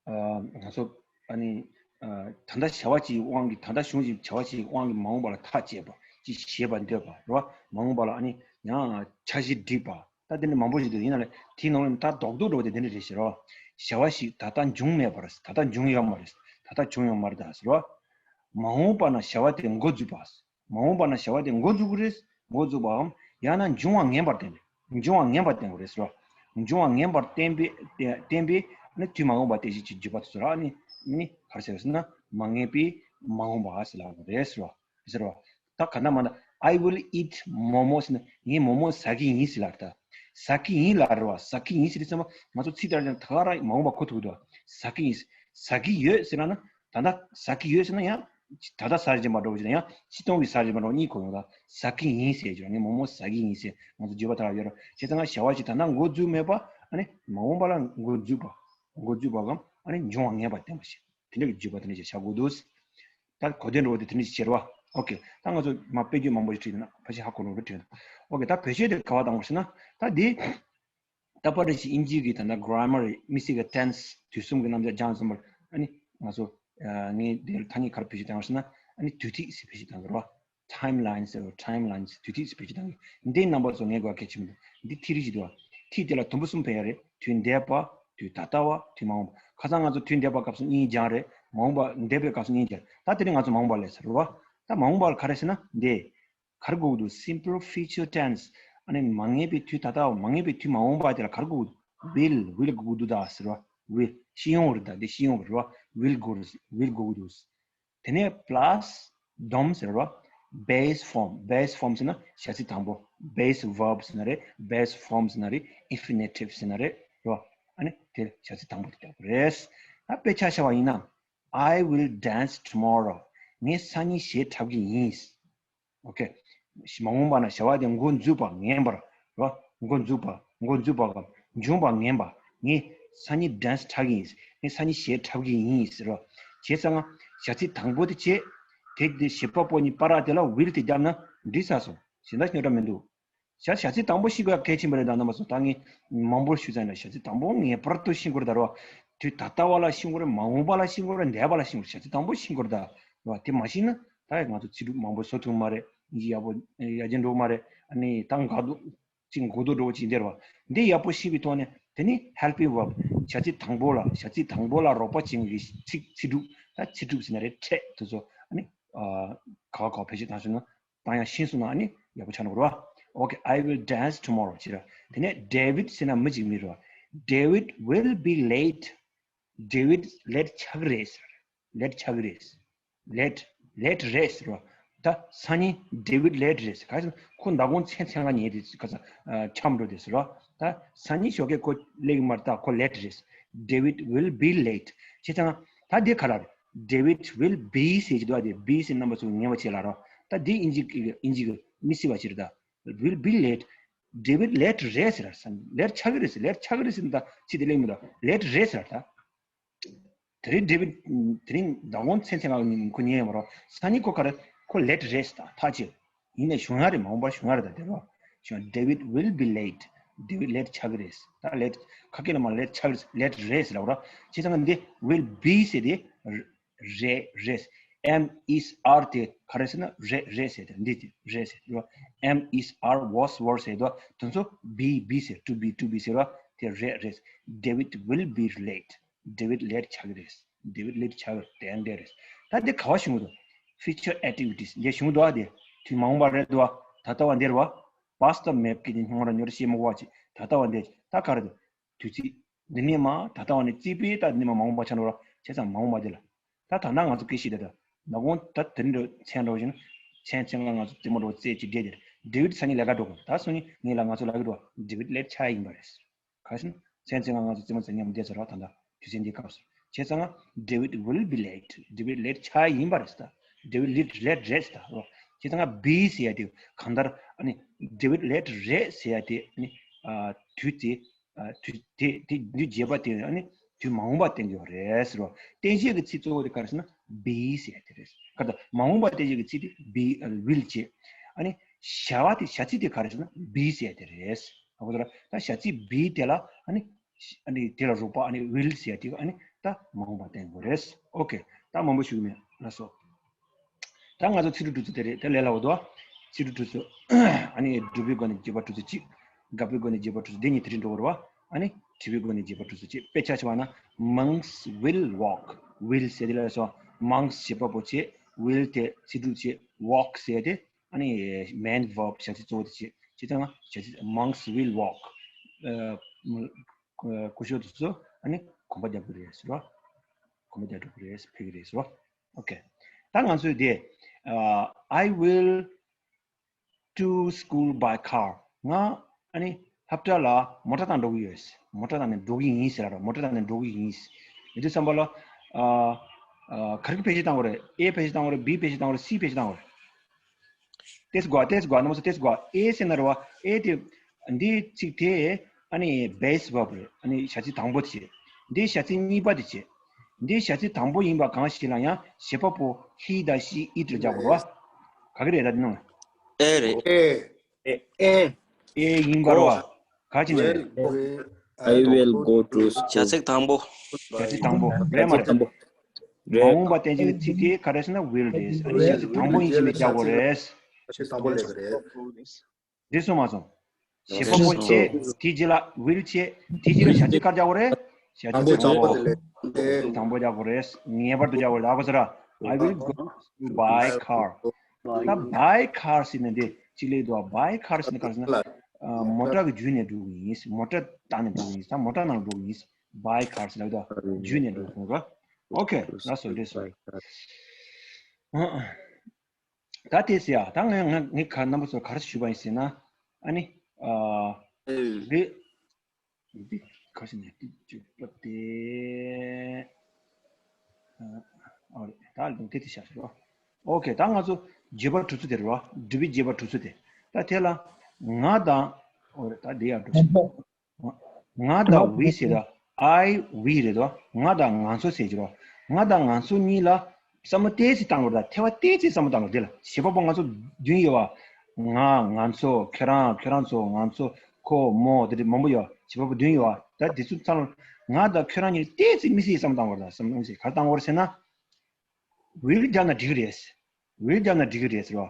ཨ་ང་ཚོ་ཨ་ནི་ཨ་ད་ལྟ་བྱ་བ་ཅིག་དབང་གིས། ད་ལྟ་བྱུང་ཞིག་བྱ་བ་ཅིག་དབང་གིས་མ་འོངས་པ་ལ་ཐག་བཅད་པ་ཅིག་བྱེད་པར་འདོད་པ་རེད་བ། མ་འོངས་པ་ལ་ཨ་ནི་ཡང་འཆར་གཞི་སྒྲིག་པ། ད་དེ་འདྲ་མང་པོ་ཞིག་འདུག་ཡིན་ན་ལས་དེའི་ནང་ལ་ད་རྡོག་རྡོག་འགྲོ་བ་དེ་དེ་འདྲ་རེད་ཟེར་རོ། བྱ་བ་ཞིག་ད་ལྟ་འབྱུང་མེད་པ་རེད། ད་ལྟ་འབྱུང་ཡོད་མ་རེད། ད་ལྟ་བྱུང་ཡོད་མ་རེད་ད་ཟེར་རོ། མ་འོངས་པ་ན་བྱ་བ་དེ་འགོ་འཛུགས་པ། མ་འོངས་པ་ན་བྱ་བ་དེ་འགོ་འཛུགས་ཀྱི་རེད། འགོ་འཛུགས་པའམ་ཡང་ན་འབྱུང་བ་ངེས་པར་བསྟན་པས། འབྱུང་བ་ངེས་པར་བསྟན་དགོས་རེད་ཟེར་རོ། འབྱུང་བ་ངེས་པར་བསྟན་པས། བསྟན་པས་ནི་དུས་མ་འོངས་པ་སྟེ་གཞི་ཅིག་བརྗོད་པ་དེ་ཚོ་ར་ནི་ནི་ག་རེ་ཟེར་ཟེར་ན་མ་ངེས་པའི་མ་འོངས་པ་ཟེར་ལབ་དགོས་རེད་ཟེར་རོ། ཟེར་རོ། ད་ག་ན་མ་ན་I will eat momo ཟེར་ན་ངས་མོག་མོག་ཟ་གི་ཡིན་ཟེར་ལབ་ད། ཟ་གི་ཡིན་ལབ་རེད་བ། ཟ་གི་ཡིན་ཟེར་དུས་ཙམ་པ་ང་ཚོ་ཚིག་ལྟར་ཀྱང་ད་ག་རང་མ་འོངས་པ་གོ་ཐུབ་འདུག་ཟ་གི་ཡིན། ཟ་གི་ཡོད་ཟེར་ན་ན། ད་ལྟ་ཟ་གི་ཡོད་ཟེར་ན་ཡང་། ད་ལྟ་ཟ་བཞིན་པ་འདྲ་བོ་ཞིག་དང་ཡང་སྤྱིར་བཏང་གི་ཟ་བཞིན་པ་འདྲ་བོ་གཉིས་གོ་ཡོང་། ད་ཟ་གི་ཡིན་ཟེར་གྱི་རེད། ངས་མོག་མོག་ཟ་གི་ཡིན་ཟེར་ང་ཚོ་བརྗོད་པ་དག་ཡོད་རེད། བྱས་ཙང་བྱ་བ་ཞིག་ད་ལྟ་འགོ་འཛུགས་མེད་པ། ཨ་ནི་མ་འོངས་པ་ལ་འགོ་འཛུགས་པ། འགོ་འཛུགས་པ་གམ། ཨ་ནི་འབྱུང་བ་ངེས་པར་བསྟན་པ་ཞིག་དེ་འདྲ་གི་བརྗོད་པ་དེ་འདྲ་ཞིག་བྱ་དགོས་འདུག་ད་གོ་དོན་འདྲ་བོ་དེ་དེ་འདྲ་ཞིག་བྱེད་རོགས། ཨོ་ཁེ། ད་ང་ཚོ་མ་དཔེ་བརྗོད་མང་པོ་ཞིག་བྲིས་ན་ཕལ་ཆེར་ཧ་གོ་རུང་རེ་བྲིས་འདུག་ཨོ་ཁེ། ད་བེད་སྤྱོད་དེ་ག་བ་བཏང་བ་ཞེ་ན། ད་འདི། ད་པར་རེ་ཞིག་ཨིན་ཇི་གི་ད་ལྟ་གྷ་ར་མར་རེད། མི་སི་གི་ཊེན་སི་དུས་གསུམ་གྱི་རྣམ་གཞག་སྦྱངས་ཟིན་པར། ཨ་ནི་ང་ཚོ་ངས་འདིར་ཐ་སྙད་ག་རེ་བེད་སྤྱོད་བཏང་བ་ཞེ་ན། ཨ་ནི་དུས་ཐིག་ཟེར་བེད་སྤྱོད་བཏང་གི་རེད་བ། ཊའིམ་ལའིན་ཟེར་བ། ཊའིམ་ལའིན་ཟེར་དུས་ཐིག་ཟེར་བེད་སྤྱོད་བཏང་གི། འདིའི་རྣམ་པ་ཚོ་ངས་གོ་གལ་ཆེན་པོ་འདུག་འདི་ཐིག་རིས་ཞིག་འདུག་བ། ཐིག་དེ་ལ་དུམ་བུ་གསུམ་འཕེན་ཡ་རེད། དུས་འདས་པ། དུས་ད་ལྟ་བ། དུས་མ་འོངས་པ། ཁ་སང་ང་ཚོ་དུས་འདས་པ་སྐབས་སུ་གཉིས་སྦྱངས་རེད། མ་འོངས་པ་འདས་པའི་སྐབས་སུ་གཉིས་སྦྱངས་རེད། ད་དེ་རིང་ང་ཚོ་མ་འོངས་པ་ལ་ཟེར་རེད་བ། ད་མ་འོངས་པ་ལ་ག་རེ་ཟེར་ན་འདི། ག་རེ་དགོས་ཀྱི་འདུག simple future tense། ཨ་ནི་མ་ངེས་པའི་དུས་ད་ལྟ་བ། མ་ངེས་པའི་དུས་མ་འོངས་པ་དེ་ལ་ག་རེ་དགོས་ཀྱི་འདུག will will དགོས་ཀྱི་འདུག་ད་ཟེར་བ། will ཤེས་ཡོན་རེད། ད་འདི་ཤེས་ཡོན་རེད་བ། will དགོས་རེད། will དགོས་ཀྱི་འདུག་དེ་ནས་plus སྡོམ་ཟེར་བ། base form base form ཟེར་ན་བྱ་ཚིག་དང་པོ། base verb ཟེར་ན་རེད། base form ཟེར་ན་རེད། infinitive ཟེར་ན་རེད། རེད་བ། ཨ་ནི་དེ་བྱ་ཚིག་དང་པོ་དེ་རྒྱག་དགོས་རེད། ད་དཔེ་ཆ་བཞག་པ་ཡིན་ན། I will dance tomorrow། ངས་སང་ཉིན་གཞས་འཁྲབ་ཀྱི་ཡིན། ཨོ་ཁེ། མ་འོངས་པ་ན་བྱ་བ་དེ་འགོ་འཛུགས་པ་ངེས་པར། རོ། འགོ་འཛུགས་པ། འགོ་འཛུགས་པ་གམ། འབྱུང་བ་ངེས་པ། ངས་སང་ཉིན་ཌན་སི་འཁྲབ་ཀྱི་ཡིན། ངས་སང་ཉིན་གཞས་འཁྲབ་ཀྱི་ཡིན་ཟེར་རོ། བྱས་ཙང་བྱ་ཚིག་དང་པོ་དེ་བྱས། དེ་དེ་བྱེད་པ་པོ་གཉིས་བར་དེ་ལ་ཝིལ་དེ་བརྒྱབ་ན་འགྲིག་ས་སོང་། གཞན་དག་རྙོག་དྲ་མི་འདུག་བྱ་བྱ་ཚིག་དང་པོ་ཤེས་དགོས་གལ་ཆེན་པོ་རེད། ད་རྣམ་པ་ཚོ་ད་ངས་མང་པོར་ཞུས་ཙང་ལ་བྱ་ཚིག་དང་པོ་ངེས་པར་དུ་ཤེས་དགོས་རེད་ད་རོ། དུས་ད་ལྟ་བ་ལ་ཤེས་དགོས་རེད། མ་འོངས་པ་ལ་ཤེས་དགོས་རེད། འདས་པ་ལ་ཤེས་དགོས་རེད། བྱ་ཚིག་དང་པོ་ཤེས་དགོས་རེད་ད་རོ། དེ་མ་ཤེས་ན་ད་ང་ཚོ་ཚིག་གྲུབ་མང་པོ་བཟོ་ཐུབ་མ་རེད། ཡིན་གྱི་ཡག་པོ་ཡར་རྒྱས་འགྲོ་མ་རེད། ཨ་ནི་ད་འགག་འདུག་ཅིག་འགོ་ཐོག་འགྲོ་བ་ཅིག་འདིར་བ། འདི་ཡག་པོ་ཤེས་པའི་ཐོག་ནས་དེ་ནི་helping verb བྱ་ཚིག་དང་པོ་ལ་བྱ་ཚིག་དང་པོ་ལ་རོགས་པ་བྱེད་མཁན་གྱི་ཚིག་ཚིག་གྲུབ། ད་ཚིག་གྲུབ་ཟེར་ན་རེད། ཕྲད་དེ་ཚོ་ཨ་ནི་ག་བ་ག་བ་བེད་སྤྱོད་བཏང་ཤེས་ན། བཏང་ཡ་ཤེས་སོང་ན་ཨ་ནི་ཡག་པོ་ཆགས་འགྲོ་གི་རེད་བ། Okay, I will dance tomorrow བྱེད་ར། དེ་ནས་David ཟེར་ན་མི་གཅིག་མིན་རེད་བ། David will be late. David late ཆགས་ཀྱི་རེད་ཟེར། late ཆགས་ཀྱི་རེད། late late རེད་ཟེར་བ། ད་སང་ཉིན་David late རེད་ཟེར། ག་རེ་ཟེར་ན་ཁོ་མདང་དགོང་མཚན་མཚན་ག་ཉལ་དེ་ག་ས་འཁྱམས་འགྲོ་དེ་ཟེར་བ། ད་སང་ཉིན་ཞོགས་ཀས་ཁོ་སླེབས་ཀྱི་མ་རེད། ད་ཁོ་late རེད། David will be late བྱས་ཙང་ད་འདི་ག་རེ་རེད། David will be ཟེར་གྱི་འདུག་བ། དེ་be ཟེར་རྣམ་པ་ཚོ་ངེས་པ་བྱེད་ལ་རོ། ད་འདི་ཨིན་ཇི་གི་ཨིན་ཇི་གི་མི་སྲིད་པ་ཞིག་རེད་ད། Will be late. David late རེད་ཟེར། late ཆགས་ཀྱི་རེད་ཟེར། late ཆགས་ཀྱི་རེད་ཟེར་ད་ཅི་དེ་ལེགས་མི་འདུག late རེད་ཟེར་ད། དེ་རིང་David དེ་རིང་མདང་དགོང་མཚན་མཚན་ག་ཁོ་ཉལ་ཡོད་མ་རོ། སང་ཉིན་ཁོ་ག་རེ་ཁོ་late རེད་ཟེར་ད་ཐག་ཆོད། ཡིན་ནའི་བྱུང་ཡ་རེད། མ་འོངས་པར་བྱུང་ཡ་རེད་ད་དེ་རོ། བྱུང་David will be late. David late ཆགས་ཀྱི་རེད་ཟེར་ད། late ཁ་སྐད་ལ་མ་late ཆགས་ཀྱི་རེད། late རེད་ཟེར་ལབ་རོ། བྱས་ཙང་འདི་will be ཟེར་དེ། རེད་རེད། am is are དེ་ག་རེ་ཟེར་ན་རེད་རེད་ཟེར་དེ་འདི་དེ་རེད་ཟེར་དེ། am is are was were ཟེར་དོ་དེ་ཚོ་be be ཟེར། to be to be ཟེར་བ་དེ་རེད་རེད། David will be late. David late ཆགས་ཀྱི་རེད། David late ཆགས་ཀྱི་ཏན་ཏན་རེད། ད་འདི་ག་བ་ཞུ་གི་འདུག future activities འདི་ཞུ་གི་འདུག་ཨ། དེ་དུས་མ་འོངས་པ་རེད་འདུག་ཨ། ད་ལྟ་བ་འདིར་བ། past མེད་ཀྱི་དེ་སྔོན་ར་ཉོ་ར་ཤེས་མ་གོ་བ་ཅིག་ད་ལྟ་བ་འདི་ད་ག་རེ་འདུག་དུས་ཚིགས། འདི་ནས་མ་ད་ལྟ་བ་ནས་རྩིས་པས་ད་འདི་ནས་མ་མ་འོངས་པ་ཆགས་འགྲོ་ར། བྱས་ཙང་མ་འོངས་པ་འདི་ལ། ད་ད་ལྟ་ང་ཚོ་སྐད་ཤེས་ད་ད། ནག་གོང་ད་དེ་འདྲ་མཚན་འགྲོ་བཞིན། མཚན་མཚན་ང་ང་ཚོ་དེ་མ་འགྲོ་རྩེད་ཅིག་བསྡད་དེ། David སང་ཉིན་ལས་ཀ་འགྲོ་དགོས། ད་སང་ཉིན་ངས་ལ་ང་ཚོ་ལ་གི་འགྲོ། David late ཆགས་ཡིན་པ་རེད། ག་ཤིན་མཚན་མཚན་ང་ང་ཚོ་རྩེད་མོ་རྩེ་མཉམ་བསྡད་ཚར་བ་ད་ད་དུས་ཚོད་འདིའི་སྐབས་སུ། བྱས་ཙང་ང་David will be late. David late ཆགས་ཡིན་པ་རེད་ད། David late late རེད་ད་རོ། བྱས་ཙང་ང་be ཟེར་ཡ་དེ་གང་ལྟར་ཨ་ནི་David late རེད་ཟེར་ཡ་དེ་ཨ་ནི་ཨ་དུས་ཚེ། ཨ་དུས་དེ་དེ་འདི་བརྗེད་པ་དེ་ཨ་ནི་དུས་མ་འོངས་པ་བསྟན་གྱི་ཡོད་རེད་ཟེར་བ། བསྟན་བྱེད་ཀྱི་ཚིག་གཙོ་བོ་དེ་ག་རེ་ཟེར་ན་be ཟེར་ཡ་དེ་རེད། ག་ད་མ་འོངས་པ་བསྟན་བྱེད་ཀྱི་ཚིག་དེ་be ཨ་ནི་will བྱེད། ཨ་ནི་བྱ་བ་དེ་བྱ་ཚིག་དེ་ག་རེ་ཟེར་ན་be ཟེར་ཡ་དེ་རེད། ཨ་ཁོ་ད་ད་བྱ་ཚིག་be དེ་ལ་ཨ་ནི་ཨ་ནི་དེ་ལ་རོགས་པ་ཨ་ནི་will ཟེར་ཡ་དེ་ཨ་ནི་ད་མ་འོངས་པ་བསྟན་དགོས་རེད། ཨོ་ཁེ། ད་མང་པོ་ཞུ་གི་མེད། ལགས་སོ། ད་ང་ཚོ་ཚིག་གྲུབ་དྲུག་ཅུ་དེ་རེད། དེ་ལས་སླ་བོ་འདུག་ཚིག་གྲུབ་དྲུག་ཅུ། ཨ་ནི་སྒྲུབ་པའི་སྒོ་ནས་བརྗོད་པ་དྲུག་ཅུ་གཅིག་དགག་པའི་སྒོ་ནས་བརྗོད་པ་དྲུག་ཅུ། འདི་གཉིས་དེ་རིང་འགྲོ་གི་རེད་བ། ཨ་ནི་དྲི་བའི་སྒོ་ནས་བརྗོད་པ་དྲུག་ཅུ་གཅིག་དཔེ་ཆ་བྱས་པ་ན། Monks will walk. Will ཟེར་དེ་ལ་སོ། Monks བྱེད་པ་པོ་བྱེད། Will དེ་ཚིག་གྲུབ་བྱེད། Walk ཟེར་དེ་ཨ་ནི་main verb བྱ་ཚིག་གཙོ་བོ་དེ་བྱེད། བྱས་ཙང་བྱ་ཚིག Monks will walk. ཨ། སྐུ་ཞབས་དེ་ཚོ་ཨ་ནི་གོམ་པ་རྒྱག་གི་རེད་ཟེར་བ། གོམ་པ་རྒྱག་འགྲོ་གི་རེད། ཕེབས་ཀྱི་རེད་ཟེར་བ། ཨོ་ཁེ། ད་ང་ཚོས་དེ། ཨ། I will to school by car. ང་ཨ་ནི་སློབ་གྲྭ་ལ་མོ་ཊ་བཏང་འགྲོ་གི་ཡོད། མོ་ཊ་བཏང་ནས་འགྲོ་གི་ཡིན་ཟེར་ར། མོ་ཊ་བཏང་ནས་འགྲོ་གི་ཡིན། མི་དེ་བསམ་པ་ལ། ཨ། ག་རེ་གི་བེད་སྤྱོད་བཏང་དགོས་རེད། A བེད་སྤྱོད་བཏང་དགོས་རེད། B བེད་སྤྱོད་བཏང་དགོས་རེད། C བེད་སྤྱོད་བཏང་དགོས་རེད། ཏེས་གོ་ཏེས་གོ་ནམ་སོ་ཏེས་གོ་ཨེ་ཟེར་ན་རེད་བ། ཨེ་དེ་འདི་ཚིག་དེ་ཨ་ནི་base verb རེད། ཨ་ནི་བྱ་ཚིག་དང་པོ་དེ་བྱེད། འདི་བྱ་ཚིག་གཉིས་པ་དེ་བྱེད། འདི་བྱ་ཚིག་དང་པོ་ཡིན་པ་གང་ཞིག་ལ་ཡང་བྱེད་པ་པོ་he དང་she it རེ་རྒྱག་དགོས་རེད་བ། ག་གི་རེད་ད་འདི་ནང་། ཨེ་རེད། ཨེ། ཨེ། ཨེ་ཡིན་པ་རེད་བ། ག་ཅི་ནས་རེད། I will go to school. བྱ་ཚིག་དང་པོ། བྱ་ཚིག་དང་པོ་རེད་མ་རེད། བྱ་ཚིག་དང་པོ་མ་འོངས་པ་བསྟན་བྱའི་ཚིག་དེ་ག་རེ་ཟེར་ན་will རེད། ཨ་ནི་བྱ་ཚིག་དང་པོ་ཡིན་ཞེས་ནས་རྒྱག་དགོས་རེད། བྱ་ཚིག་དང་པོ་ལས་ཀ་རེད། འདི་སོང་མ་སོང་། བྱེད་པ་པོ་བྱེད། དེའི་རྗེས་ལ་will བྱེད། དེའི་རྗེས་ལ་བྱ་ཚིག་ག་རེ་རྒྱག་དགོས་རེད། བྱ་ཚིག་དང་པོ་དང་པོ་རྒྱག་དགོས་རེད། ངེས་པར་དུ་རྒྱག་དགོས་རེད། ཨ་ཁོ་ཟེར་ར། I will go to buy car. ད་buy car ཟེར་ནས་འདི་གཅིག་ལས་འདུག buy car ཟེར་ནས་ག་རེ་ཟེར་ན། མོ་ཊ་གི་རྒྱུད་ནས་འགྲོ་གི་ཡིན། མོ་ཊ་བཏང་ནས་འགྲོ་གི་ཡིན། ད་མོ་ཊ་ནང་འགྲོ་གི་ཡིན། buy car ཟེར་ལབ་དུས་རྒྱུད་ནས་འགྲོ་གི་ཡིན་ར། Okay, that's all this. ད་དེ་ཟེར་ཡ། ད་ངས་ངས་ངས་ག་རྣམ་པ་ཚོར་ག་རེ་ཞུས་པ་ཡིན་ཟེར་ན། ཨ་ནི། ཨ། འདི། འདི་ག་ཞིག་ནས་འདི་བརྗོད་པ་དེ། ཨ་རེད། ད་ལུང་དེ་དེ་བཞག་ཤོག Okay, ད་ང་ཚོ་བརྗོད་པ་དྲུག་ཚོ་དེ་རེད་བ། འབྲི་བའི་བརྗོད་པ་དྲུག་ཚོ་དེ། ད་དེ་ལ་ང་དང་། ཨོ་རེད། ད་འདི་ཡར་འགྲོ་ཤིག་ང་དང་we ཟེར་ད། I we རེད་དོ། ང་དང་ང་ཚོ་ཟེར་གྱི་རོ། ང་དང་ང་ཚོ་གཉིས་ལ་བསམ་བློ་ཏོག་ཙམ་བཏང་དགོས་རེད། ད་ཐེ་བ་ཏོག་ཙམ་བསམ་བློ་བཏང་དགོས་རེད། དེ་ལ་བྱེད་པ་པོ་ང་ཚོ་བདུན་ཡོད་བ། ང་། ང་ཚོ། ཁྱོད་རང་། ཁྱོད་རང་ཚོ། ང་ཚོ། ཁོ། མོ། དེ་འདྲ་མང་པོ་ཡོད། བྱེད་པ་པོ་བདུན་ཡོད་བ། ད་དེ་ཚོ་ཚང་མ་ང་དང་ཁྱོད་རང་གཉིས་ཏོག་ཙམ་དམིགས་བསལ་བསམ་བློ་བཏང་དགོས་རེད། ད་བསམ་བློ་དམིགས་བསལ་ག་རེ་བཏང་དགོས་རེད་ཟེར་ན། will རྒྱག་ན་འགྲིག་གི་རེད། will རྒྱག་ན་འགྲིག་གི་རེད་ཟེར་བ།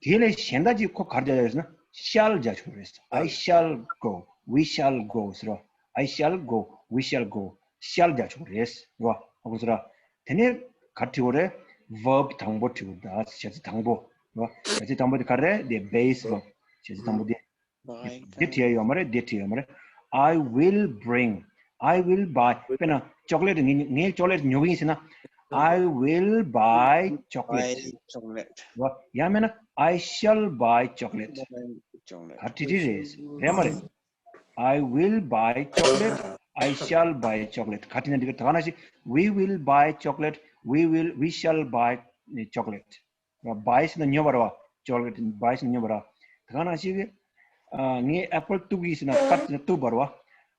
དེ་ལས་གཞན་དག་ཅིག་ཁོ་ག་རེ་རྒྱག་ཡོད་ཟེར་ན། shall རྒྱག་ཆོག་རེད། I shall go. We shall go ཟེར་བ། I shall go. We shall go. shall རྒྱག་ཆོག་རེད་ཟེར་བ། ཨ་ཁོ་ཟེར་བ། དེ་ནས་ག་རེ་བྲིས་དགོས་རེད། verb དང་པོ་བྲིས་དགོས་རེད། བྱ་ཚིག་དང་པོ། བྱ་ཚིག་དང་པོ་དེ་ག་རེ་རེད། དེ་base verb བྱ་ཚིག་དང་པོ་དེ། འདི་བྲིས་ཡ་ཡོད་མ་རེད། འདི་བྲིས་ཡ་ཡོད་མ་རེད། I will bring. I will buy. དཔེར་ན་chocolate ངས་ངས་chocolate ཉོ་གི་ཡིན་ཟེར་ན། I will buy chocolate. Chocolate. ཡང་མིན་ན། I shall buy chocolate. ག་བྲིས་བྲིས་རེད། རེད་མ་རེད། I will buy chocolate. I shall buy chocolate. ག་བྲིས་ན་འགྲིག་གི། ད་ག་ནང་བཞིན། We will buy chocolate. We will, we shall buy chocolate. buy ཟེར་ན་ཉོ་བ་རེད་བ། chocolate buy ཟེར་ན་ཉོ་བ་རེད། དེ་ག་ནང་བཞིན་གྱི། ཨ། ངས་apple གཏུབ་ཀྱི་ཡིན་ཟེར་ན་cut ཟེར་ན་གཏུབ་པ་རེད་བ།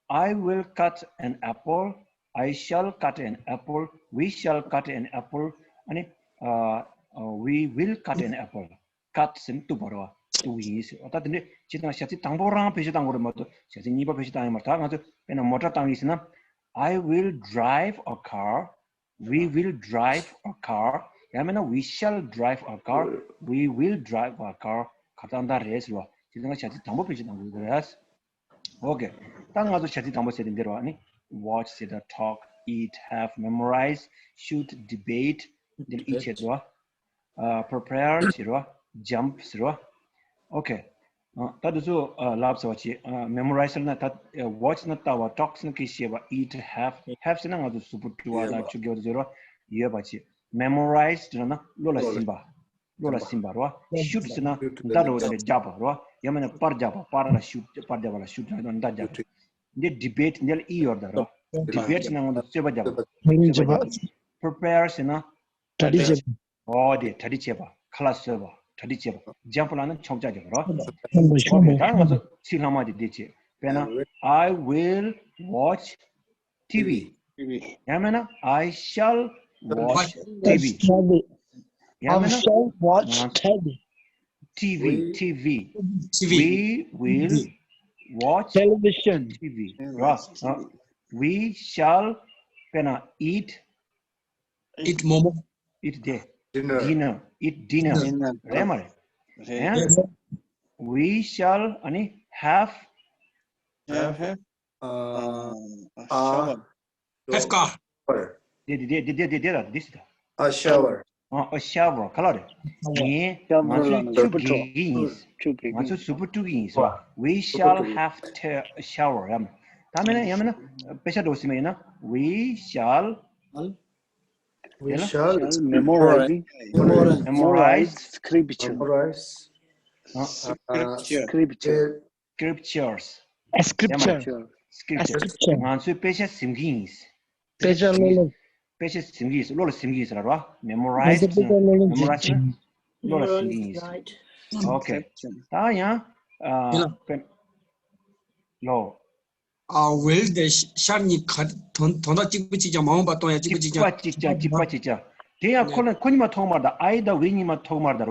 I will cut an apple. I shall cut an apple. We shall cut an apple. ཨ་ནི། ཨ། ཨ། We will cut an apple. cut ཟེར་ན་གཏུབ་པ་རེད་བ། གཏུབ་ཀྱི་ཡིན་ཟེར་བ། ད་དེ་འདྲ་བྱེད་སྟངས་བྱ་ཚིག་དང་པོ་རང་བེད་སྤྱོད་བཏང་དགོས་རེད་མ་གཏོགས་བྱ་ཚིག་གཉིས་པ་བེད་སྤྱོད་བཏང་ཡོད་མ་རེད། ད་ང་ཚོ་དཔེར་ན་མོ་ཊ་བཏང་ཡིན་ཟེར་ན། I will drive a car. We will drive a car. ཡང་མིན་ན། We shall drive a car. We will drive a car. ག་ད་ད་རེད་ཟེར་བ། དེ་ཚོ་ང་བྱ་ཚིག་དང་པོ་བེད་སྤྱོད་གཏོང་དགོས་རེད། Okay. ད་ང་ཚོ་བྱ་ཚིག་དང་པོ་ཟེར་དེ་འདིར་བ་ནི། watch ཟེར་ད། talk, eat, have, memorize, shoot, debate. འདིར་eat བྱེད་དོ། ཨ། prepare ཟེར་བ། jump ཟེར་བ། Okay. ཨ། ད་དེ་ཚོ། ཨ། ལབ་ཟེར་བ་བྱེད། ཨ། memorize ཟེར་ན་ད། ཨ། watch ཟེར་ན་ལྟ་བ། talk ཟེར་ན་སྐད་བཤད་པ། eat, have, have ཟེར་ན་ང་ཚོ་གཟུགས་པོ་བཀྲུ་བ་དང་ཆུ་རྐྱལ་བ་དེ་ཟེར་བ་ཡོད་པ་བྱེད། memorize ཟེར་ན་བློ་ལ་ཟིན་པ། བློ་ལ་ཟིན་པ་རེད་བ། shoot ཟེར་ན་མདའ་འདྲ་བོ་དེ་འདྲ་རྒྱག་པ་རེད་བ། ཡང་མིན་ན་པར་རྒྱག་པ། པར་ལ་shoot། པར་རྒྱག་པ་ལ་shoot ཟེར་ན་མདའ་རྒྱག་པ། འདི་debate འདི་ལ་ཨི་ཡོད་རེད་བ། debate ཟེར་ན་ང་ཚོ་རྩོད་པ་རྒྱག་པ། རྩོད་པ་རྒྱག་པ། prepare ཟེར་ན། གྲ་སྒྲིག་བྱེད་པ། ཨོ་དེ་གྲ་སྒྲིག་བྱེད་པ། ཁ་ལག་བཟོས་པ། གྲ་སྒྲིག་བྱེད་པ། jump ལབ་ན་མཆོང་བརྒྱབ་པ་རེད་བ། ཤོག་ཨོ་དེ་ད་ང་ཚོ་ཚིག་ལྷག་མ་དེ་འདི་བྱེད། དཔེར་ན། I will watch TV. ཡང་མིན་ན། I shall watch TV. ཡང་མིན་ན། I shall watch TV. TV. TV. We will watch television. TV. ར། ཨ། We shall དཔེར་ན། eat. Eat མོག་མོག eat དེ། dinner. Dinner. Eat dinner. Dinner. རེད་མ་རེད། རེད། ཡང་། We shall ཨ་ནི་have. Have. Have. ཨ། ཨ། Shower. Have car. དེ་དེ་དེ་དེ་དེ་དེ་ར་དེ་ཟེར་ད། A shower. ཨ། a shower ག་ལ་རེད། ངས། ང་ཚོས་ཆུ་སྒེག་གི་ཡིན། ཆུ་སྒེག་གི། ང་ཚོས་གཟུགས་པོ་བཀྲུ་གི་ཡིན་ཟེར་བ། We shall have a shower. ཡང་ད་མིན་ན། ཡང་མིན་ན་དཔེ་ཆ་འདྲ་བོ་ཟིན་པ་ཡིན་ན། We shall. We shall memorize. Memorize. Scripture. Memorize. Scripture. Scripture. Scriptures. Scripture. Scripture. ང་ཚོས་དཔེ་ཆ་ཟིན་གི་ཡིན། དཔེ་ཆ་ཀློག་ཀློག་དཔེ་ཆ་ཟིན་གྱི་ཡིན་ཟེར། བློ་ལ་ཟིན་གྱི་ཡིན་ཟེར་ར། མེ་མོ་རའི་ཛི་ཟེར་ན། མེ་མོ་རའི་ཛི་ཟེར་ན་བློ་ལ་ཟིན་གྱི་ཡིན་ཟེར། ཨོ་ཁེ། ད་ཡང་ཨ་དཔེ་བློ། ཨ་ཝིལ་དེ་ཤར་གཉིས་ག་དོན་དོན་དག་གཅིག་པ་གཅིག་རྐྱང་། མ་འོངས་པ་སྟོན་ཡ་གཅིག་པ་གཅིག་རྐྱང་། གཅིག་པ་གཅིག་རྐྱང་། གཅིག་པ་གཅིག་རྐྱང་། དེ་ཡང་ཁོ་ལ་ཁོ་གཉིས་མ་ཐོག་མར་དང་། I དང་we གཉིས་མ་ཐོག་མར་དང་ར་བ།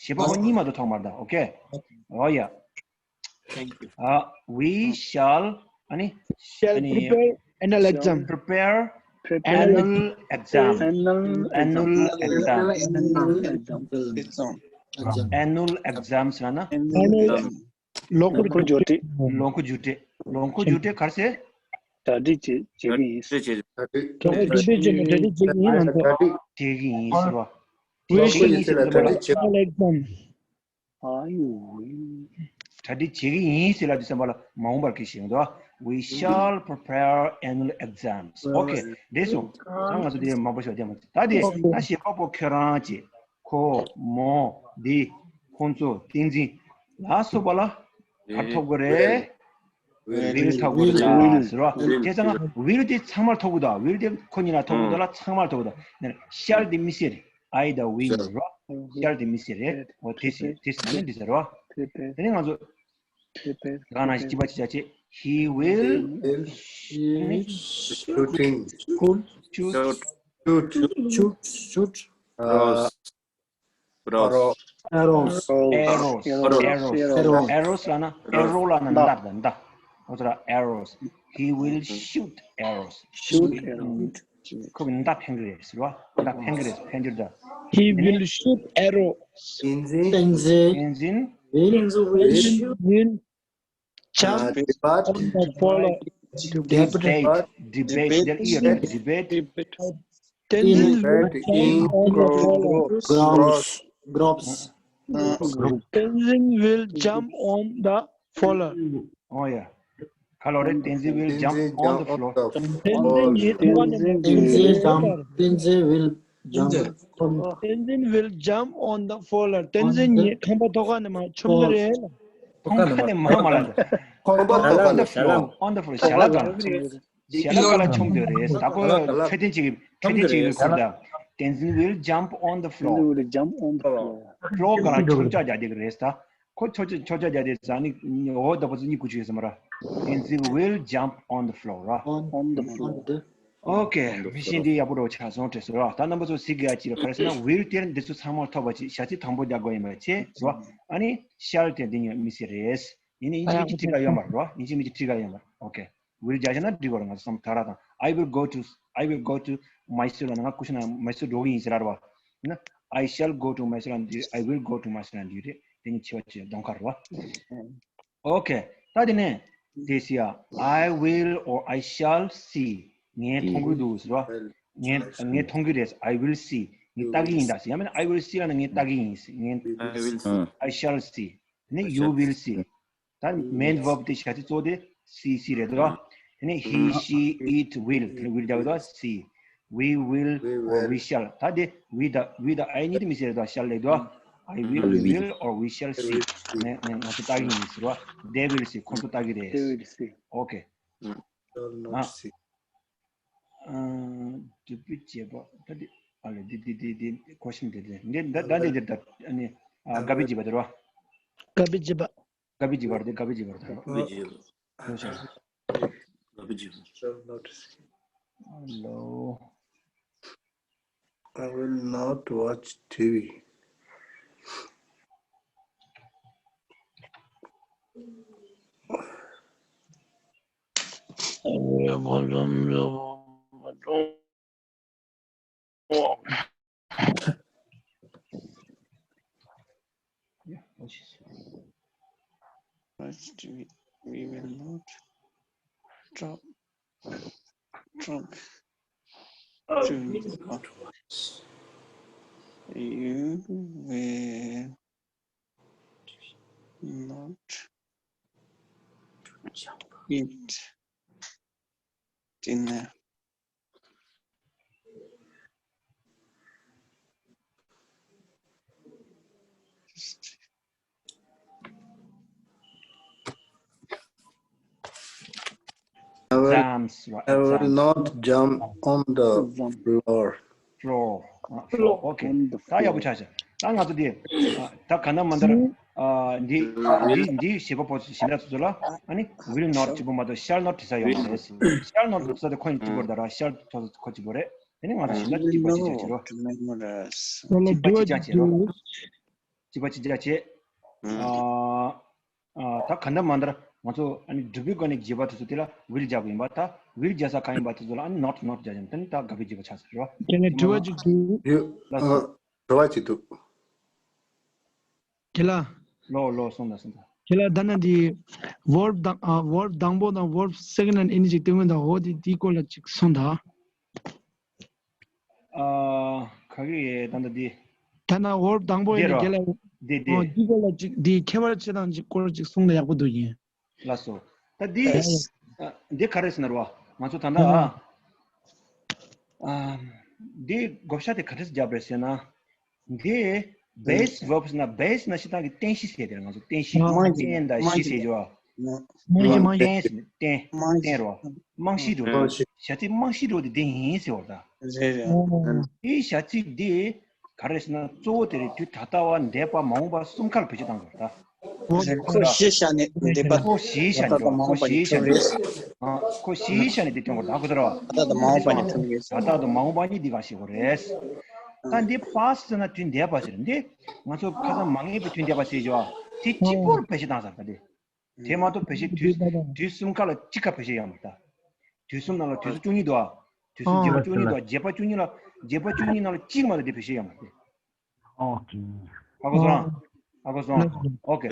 བྱེད་པ་པོ་གཉིས་མ་དང་ཐོག་མར་དང་། ཨོ་ཁེ། ཨོ་ཡ། Thank you. Uh, we shall, ཨ་ནི། Shall ཨ་ནི། Prepare annual exam. Prepare annual exam. Annual exam. Annual exam. Annual exam ཟེར་ན། Annual exam. ལོ་འཁོར་བསྒྱུར་སྒྲིག་ལོ་འཁོར་བསྒྱུར་སྒྲིག་ལོ་འཁོར་བསྒྱུར་སྒྲིག་ག་རེ་ཟེར། གྲ་སྒྲིག་བྱེད་བྱེད་ཀྱི་ཡིན། གྲ་སྒྲིག་བྱེད། ལོ་འཁོར་བསྒྱུར་སྒྲིག་བྱེད་ན་གྲ་སྒྲིག་བྱེད་ཀྱི་ཡིན་ཟེར་བ། གྲ་སྒྲིག་བྱེད་ཀྱི་ཡིན་ཟེར་བ། གྲ་སྒྲིག་བྱེད་ཀྱི་ཡིན་ཟེར་བ། Annual exam. ཨ་ཡོ། གྲ་སྒྲིག་བྱེད་ཀྱི་ཡིན་ཟེར་ལབ་དུས་ཙམ་པ་ལ་མ་འོངས་པར་གྱི་ཞིག་འདུག We shall prepare annual exams. Okay. འགྲིག་སོང་། ད་ང་ཚོ་དེ་མང་པོ་ཞིག་བསྡད་མ་ཐུབ། ད་དེ་ད་བྱེད་པ་པོ་ཁྱོད་རང་བྱེད། ཁོ། མོ། འདི། ཁོང་ཚོ། བསྟན་འཛིན། ལ་སོགས་པ་ལ་ག་རེ་ཐོབ་དགོས་རེད། ཝིལ་ཐོབ་དགོས་རེད་ཟེར་བ། བྱས་ཙང་ང་ཝིལ་དེ་ཚང་མར་ཐོབ་དགོས་དང་། ཝིལ་དེ་ཁོ་གཉིས་ལ་ཐོབ་དགོས་དང་ལ་ཚང་མར་ཐོབ་དགོས་དང་། ཤལ་དེ་མི་སྲིད་རེད། I དང་we ཡིན་རོ། ཤལ་དེ་མི་སྲིད་རེད། འོ་དེ་སྲིད་དེ་སྲིད་ནི་འདི་ཟེར་རོ། དེ་ནི་ང་ཚོ་གང་ན་ཞིག་གཅིག་པ་གཅིག་ཆ་ཆེ། He will shooting. Shoot. Shoot. Shoot. Shoot. Arrows. Arrows. Arrows. Arrows. Arrows. Arrows. Arrows ལ་ན་མདའ་དང་མདའ། ཨོ་ཙི་ར། Arrows. He will shoot arrows. Shoot arrows. ཁོ་གི་མདའ་འཕེན་གི་རེད་ཟེར་བ། མདའ་འཕེན་གི་རེད། འཕེན་རྒྱུ་རེད། He will shoot arrows. བསྟན་འཛིན། བསྟན་འཛིན། བསྟན་འཛིན་will shoot. Will jump on the floor. Debate. Debate. There is debate. Tenzin will jump on the floor. Gross. Gross. Tenzin will jump on the floor. Oh yeah. ག་ལོ་རེད། Tenzin will jump on the floor. Tenzin ཉིད་ཐོག་ནས། Tenzin jump. Tenzin will jump. Tenzin will jump on the floor. Tenzin ཉིད་ཁང་པ་ཐོག་ཁ་ནས་མར་མཆོང་གི་རེད། ཁང་ཁ་ནས་མར་མ་ལ། ཁང་པ་ཐོག་ཁ་ནས། On the floor. On the floor. ཞལ་ལག་ག་ལ། ཞལ་ལག་ག་ལ་མཆོང་གི་རེད། ད་ཁོ་འཕྲོད་བསྟེན་ཅིག་འཕྲོད་བསྟེན་ཅིག་གི་ཁུར་ད། Tenzin will jump on the floor. Tenzin will jump on the floor. Floor ག་ལ་མཆོང་ཆ་རྒྱག་བསྡད་ཀྱི་རེད་ད། ཁོ་ཆོ་ཆོ་ཆོ་ཆ་རྒྱག་དེ་ཟ་ནི་འོ་ད་པོ་ཚོ་གཉིད་ཁུག་ཆུ་ཡོད་ས་མ་ར། Tenzin will jump on the floor ར། On the floor. Okay. མི་ཤེས་འདི་ཡག་པོ་རོ་ཆ་སོང་དྲེ་སོ་ར། ད་རྣམ་པ་ཚོ་གཟིགས་དགོས་ཅི་ར་ག་རེ་ཟེར་ན། will དེར་འདི་ཚོ་ཚང་མ་ཐོབ་པ་ཅིག་ཞག་ཚི་དང་པོ་རྒྱག་དགོས་ཡིན་པ་ཆེ་ར། ཨ་ནི་shall དེ་འདི་ཉོ་མི་སྲིད་རེད། ཡིན་ནི་ཡིན་གཅིག་མིན་གཅིག་ཁྲིད་ག་ཡོད་མ་ར། ཡིན་གཅིག་མིན་གཅིག་ཁྲིད་ག་ཡོད་མ་ར། Okay. will རྒྱག་བྱས་ན་འགྲིག་གོ་ར། ང་ཚོ་བསམ་ཐག་ར་དང་། I will go to, I will go to Mysore ལ་ང་ཀུ་ཤུ་ན་མ་སུར་འགྲོ་གི་ཡིན་ཟེར་ར་བ། ན། I shall go to Mysore ལ་འདི། I will go to Mysore ལ་འདི་རེད། དེ་ནི་ཆེ་བ་ཆེ་གདོང་ཁ་ར་བ། Okay. ད་དེ་ནས་དེ་སི་ཡ། I will or I shall see. ངས་མཐོང་གི་འདུག་ཟེར་བ། ངས་ངས་མཐོང་གི་རེད། I will see. ངས་ལྟ་གི་ཡིན་ད་ཟེར། ཡང་མིན་I will see ལ་ནི་ངས་ལྟ་གི་ཡིན་ཟེར། ངས། I will see. I shall see. ནི་you will see. ད་main verb དེ་བྱ་ཚིག་གཙོ་བོ་དེ་see, see རེད་དོ། དེ་ནས་he, she, it, will དེ་ནས་will རྒྱག་གི་དོ། See. We will or we shall. ད་དེ་we དང་we དང་I གཉིས་དེ་མི་ཟེར་དོ། Shall ལེགས་དོ། I will, we will or we shall see. ནས་ནས་ང་ཚོ་ལྟ་གི་ཡིན་ཟེར་བ། They will see. ཁོང་ཚོ་ལྟ་གི་རེད། They will see. Okay. Shall not see. ཨ། དུ་བུ་བྱེད་པ་ད་དེ་ཨ་ལེ་དེ་དེ་དེ་དེ་question དེ་དེ་འདི་ད་ད་འདི་དེ་ད་ཨ་ནི་ཨ་དགའ་བའི་བྱེད་པ་དེ་རོ། དགའ་བའི་བྱེད་པ། དགའ་བའི་བྱེད་པ་རེད། དེ་དགའ་བའི་བྱེད་པ་རེད། དགའ་བའི་བྱེད་པ། དགའ་བའི་བྱེད་པ། Hello. I will not watch T V. Yeah, watch it. Watch T V. We will not drop, drop to. You will not eat dinner. Exam I will not jump on the floor. Floor. Floor. Okay. ད་ཡག་པོ་ཆགས་ཤག་ད་ང་ཚོ་དེ་ད་ག་ན་མ་འདར། འདི་འདི་འདི་ཞེས་པ་པོ་ཞེ་འདྲ་ཚོ་ཚོ་ལ་ཨ་ནི་will not གཅིག་པོ་མ་གཏོགས་shall not བྲི་ས་ཡོད་མ་རེད། Shall not བྲི་ས་དེ་ཁོ་གཅིག་པོ་རེད། ད་ར་shall བྲི་ས་ཁོ་གཅིག་པོ་རེད། དེ་ནི་ང་ཚོ་ཞེ་འདྲ་གཅིག་པ་གཅིག་བྱས་བྱེད་རོགས། གཅིག་པ་གཅིག་བྱས་བྱེད་རོགས། གཅིག་པ་གཅིག་བྱས་བྱེད། ཨ་ཨ་ད་ག་འདྲ་མ་འདྲ་ང་ཚོ་ཨ་ནི་སྒྲུབ་པའི་སྒོ་ནས་བརྗོད་པ་དེ་ཚོ་དེ་ལ་will རྒྱག་པ་ཡིན་པ། ད་will རྒྱག་ས་གང་ཡིན་པ་དེ་ཚོ་ལ་ཨ་ནི་not not རྒྱག་ཡིན། དེ་ནི་ད་དགག་པའི་བརྗོད་པ་ཆགས་ཟེར་རོ། དེ་ནས་དྲི་བ་གཅིག་འདུག་ཡོད། ལགས་སོ། དྲི་བ་གཅིག་འདུག་དེ་ལ། ལོ་ལོ་སོང་ད་སོང་ད། དེ་ལ་ད་ན་དེ་verb དང་ཨ་verb དང་པོ་དང་verb second and ing གཅིག་སྟོན་གི་འདུག་འོ་དེ་དེའི་སྐོར་ལ་གཅིག་གསུངས་དང་། ཨ་ག་གི་ད་ད་དེ། ད་ན་verb དང་པོ་ཡིན་དེ་ན་རོ། དེ་ལ། དེ་དེ། འོ་དེའི་སྐོར་ལ་གཅིག་དེ་ཁྱད་པར་ཆེ་དང་གཅིག་སྐོར་གཅིག་གསུངས་ན་ཡག་པོ་འདུག་ཡིན། ལགས་སོ། ད་འདི་ཨ་འདི་ག་རེ་ཟེར་ན་རོ། ང་ཚོ་ད་ལྟ་ཨ་འདི་བགོ་བཤའ་དེ་ག་རེ་བརྒྱབ་རེད་ཟེར་ན། འདི་base verb ཟེར་ན་base ན་སྤྱིར་བཏང་གི་རྟེན་གཞི་ཟེར་དེ་ང་ཚོ་རྟེན་གཞི་རྟེན་དང་གཞི་ཟེར་རྒྱུ་བ། རྟེན་ཟེར་རྟེན་རོ། རྨང་གཞི་རོ། བྱ་ཚིག་རྨང་གཞི་རོ་དེ་འདི་ཡིན་ཟེར་བ་ད། རེད་རེད། འདི་བྱ་ཚིག་འདི་ག་རེ་ཟེར་ན་གཙོ་བོ་དེ་རེད། དུས་ད་ལྟ་བ་འདས་པ་མ་འོངས་པ་གསུམ་ཀ་ལ་བེད་སྤྱོད་བཏང་དགོས་ད། ཁོ་གཞི་བཞག་ནས་འདས་པ། ཁོ་གཞི་བཞག་ནས་འགྲོ། ཁོ་གཞི་བཞག་ནས་འགྲོ། ཁོ་གཞི་བཞག་ནས་འདི་སྟོན་དགོས་ད། ཁོ་ཚོ་ར་བ། ད་ལྟ་དང་མ་འོངས་པ་ནས་ཐོན་གྱི་རེད། ད་ལྟ་དང་མ་འོངས་པ་གཉིས་འདི་ག་ཤེས་དགོས་རེད། ད་འདི་past ཟེར་ན་དུས་འདས་པ་ཟེར། འདི་ང་ཚོ་ཁ་སང་མ་ངེས་པའི་དུས་འདས་པ་ཟེར་བྱ་བ་དེ་གཅིག་པོར་བེད་སྤྱོད་བཏང་ས་ད་འདི། དེ་མ་གཏོགས་བེད་སྤྱོད་དུས་དུས་གསུམ་ཀ་ལ་གཅིག་ཁ་བེད་སྤྱོད་ཡོད་མ་རེད་ད། དུས་གསུམ་ནང་ལ་དུས་སུ་བཅུ་གཉིས་འདུག་ཨ། དུས་སུ་བརྒྱད་པ་བཅུ་གཉིས་འདུག་ཨ། བརྒྱད་པ་བཅུ་གཉིས་ལ་བརྒྱད་པ་བཅུ་གཉིས་ནང་ལ་གཅིག་མ་གཏོགས་དེ་བེད་སྤྱོད་ཡོད་མ་རེད། ཨོ་ཁེ། ཧ་གོ་སོང་། ཧ་གོ་སོང་། ཨོ་ཁེ།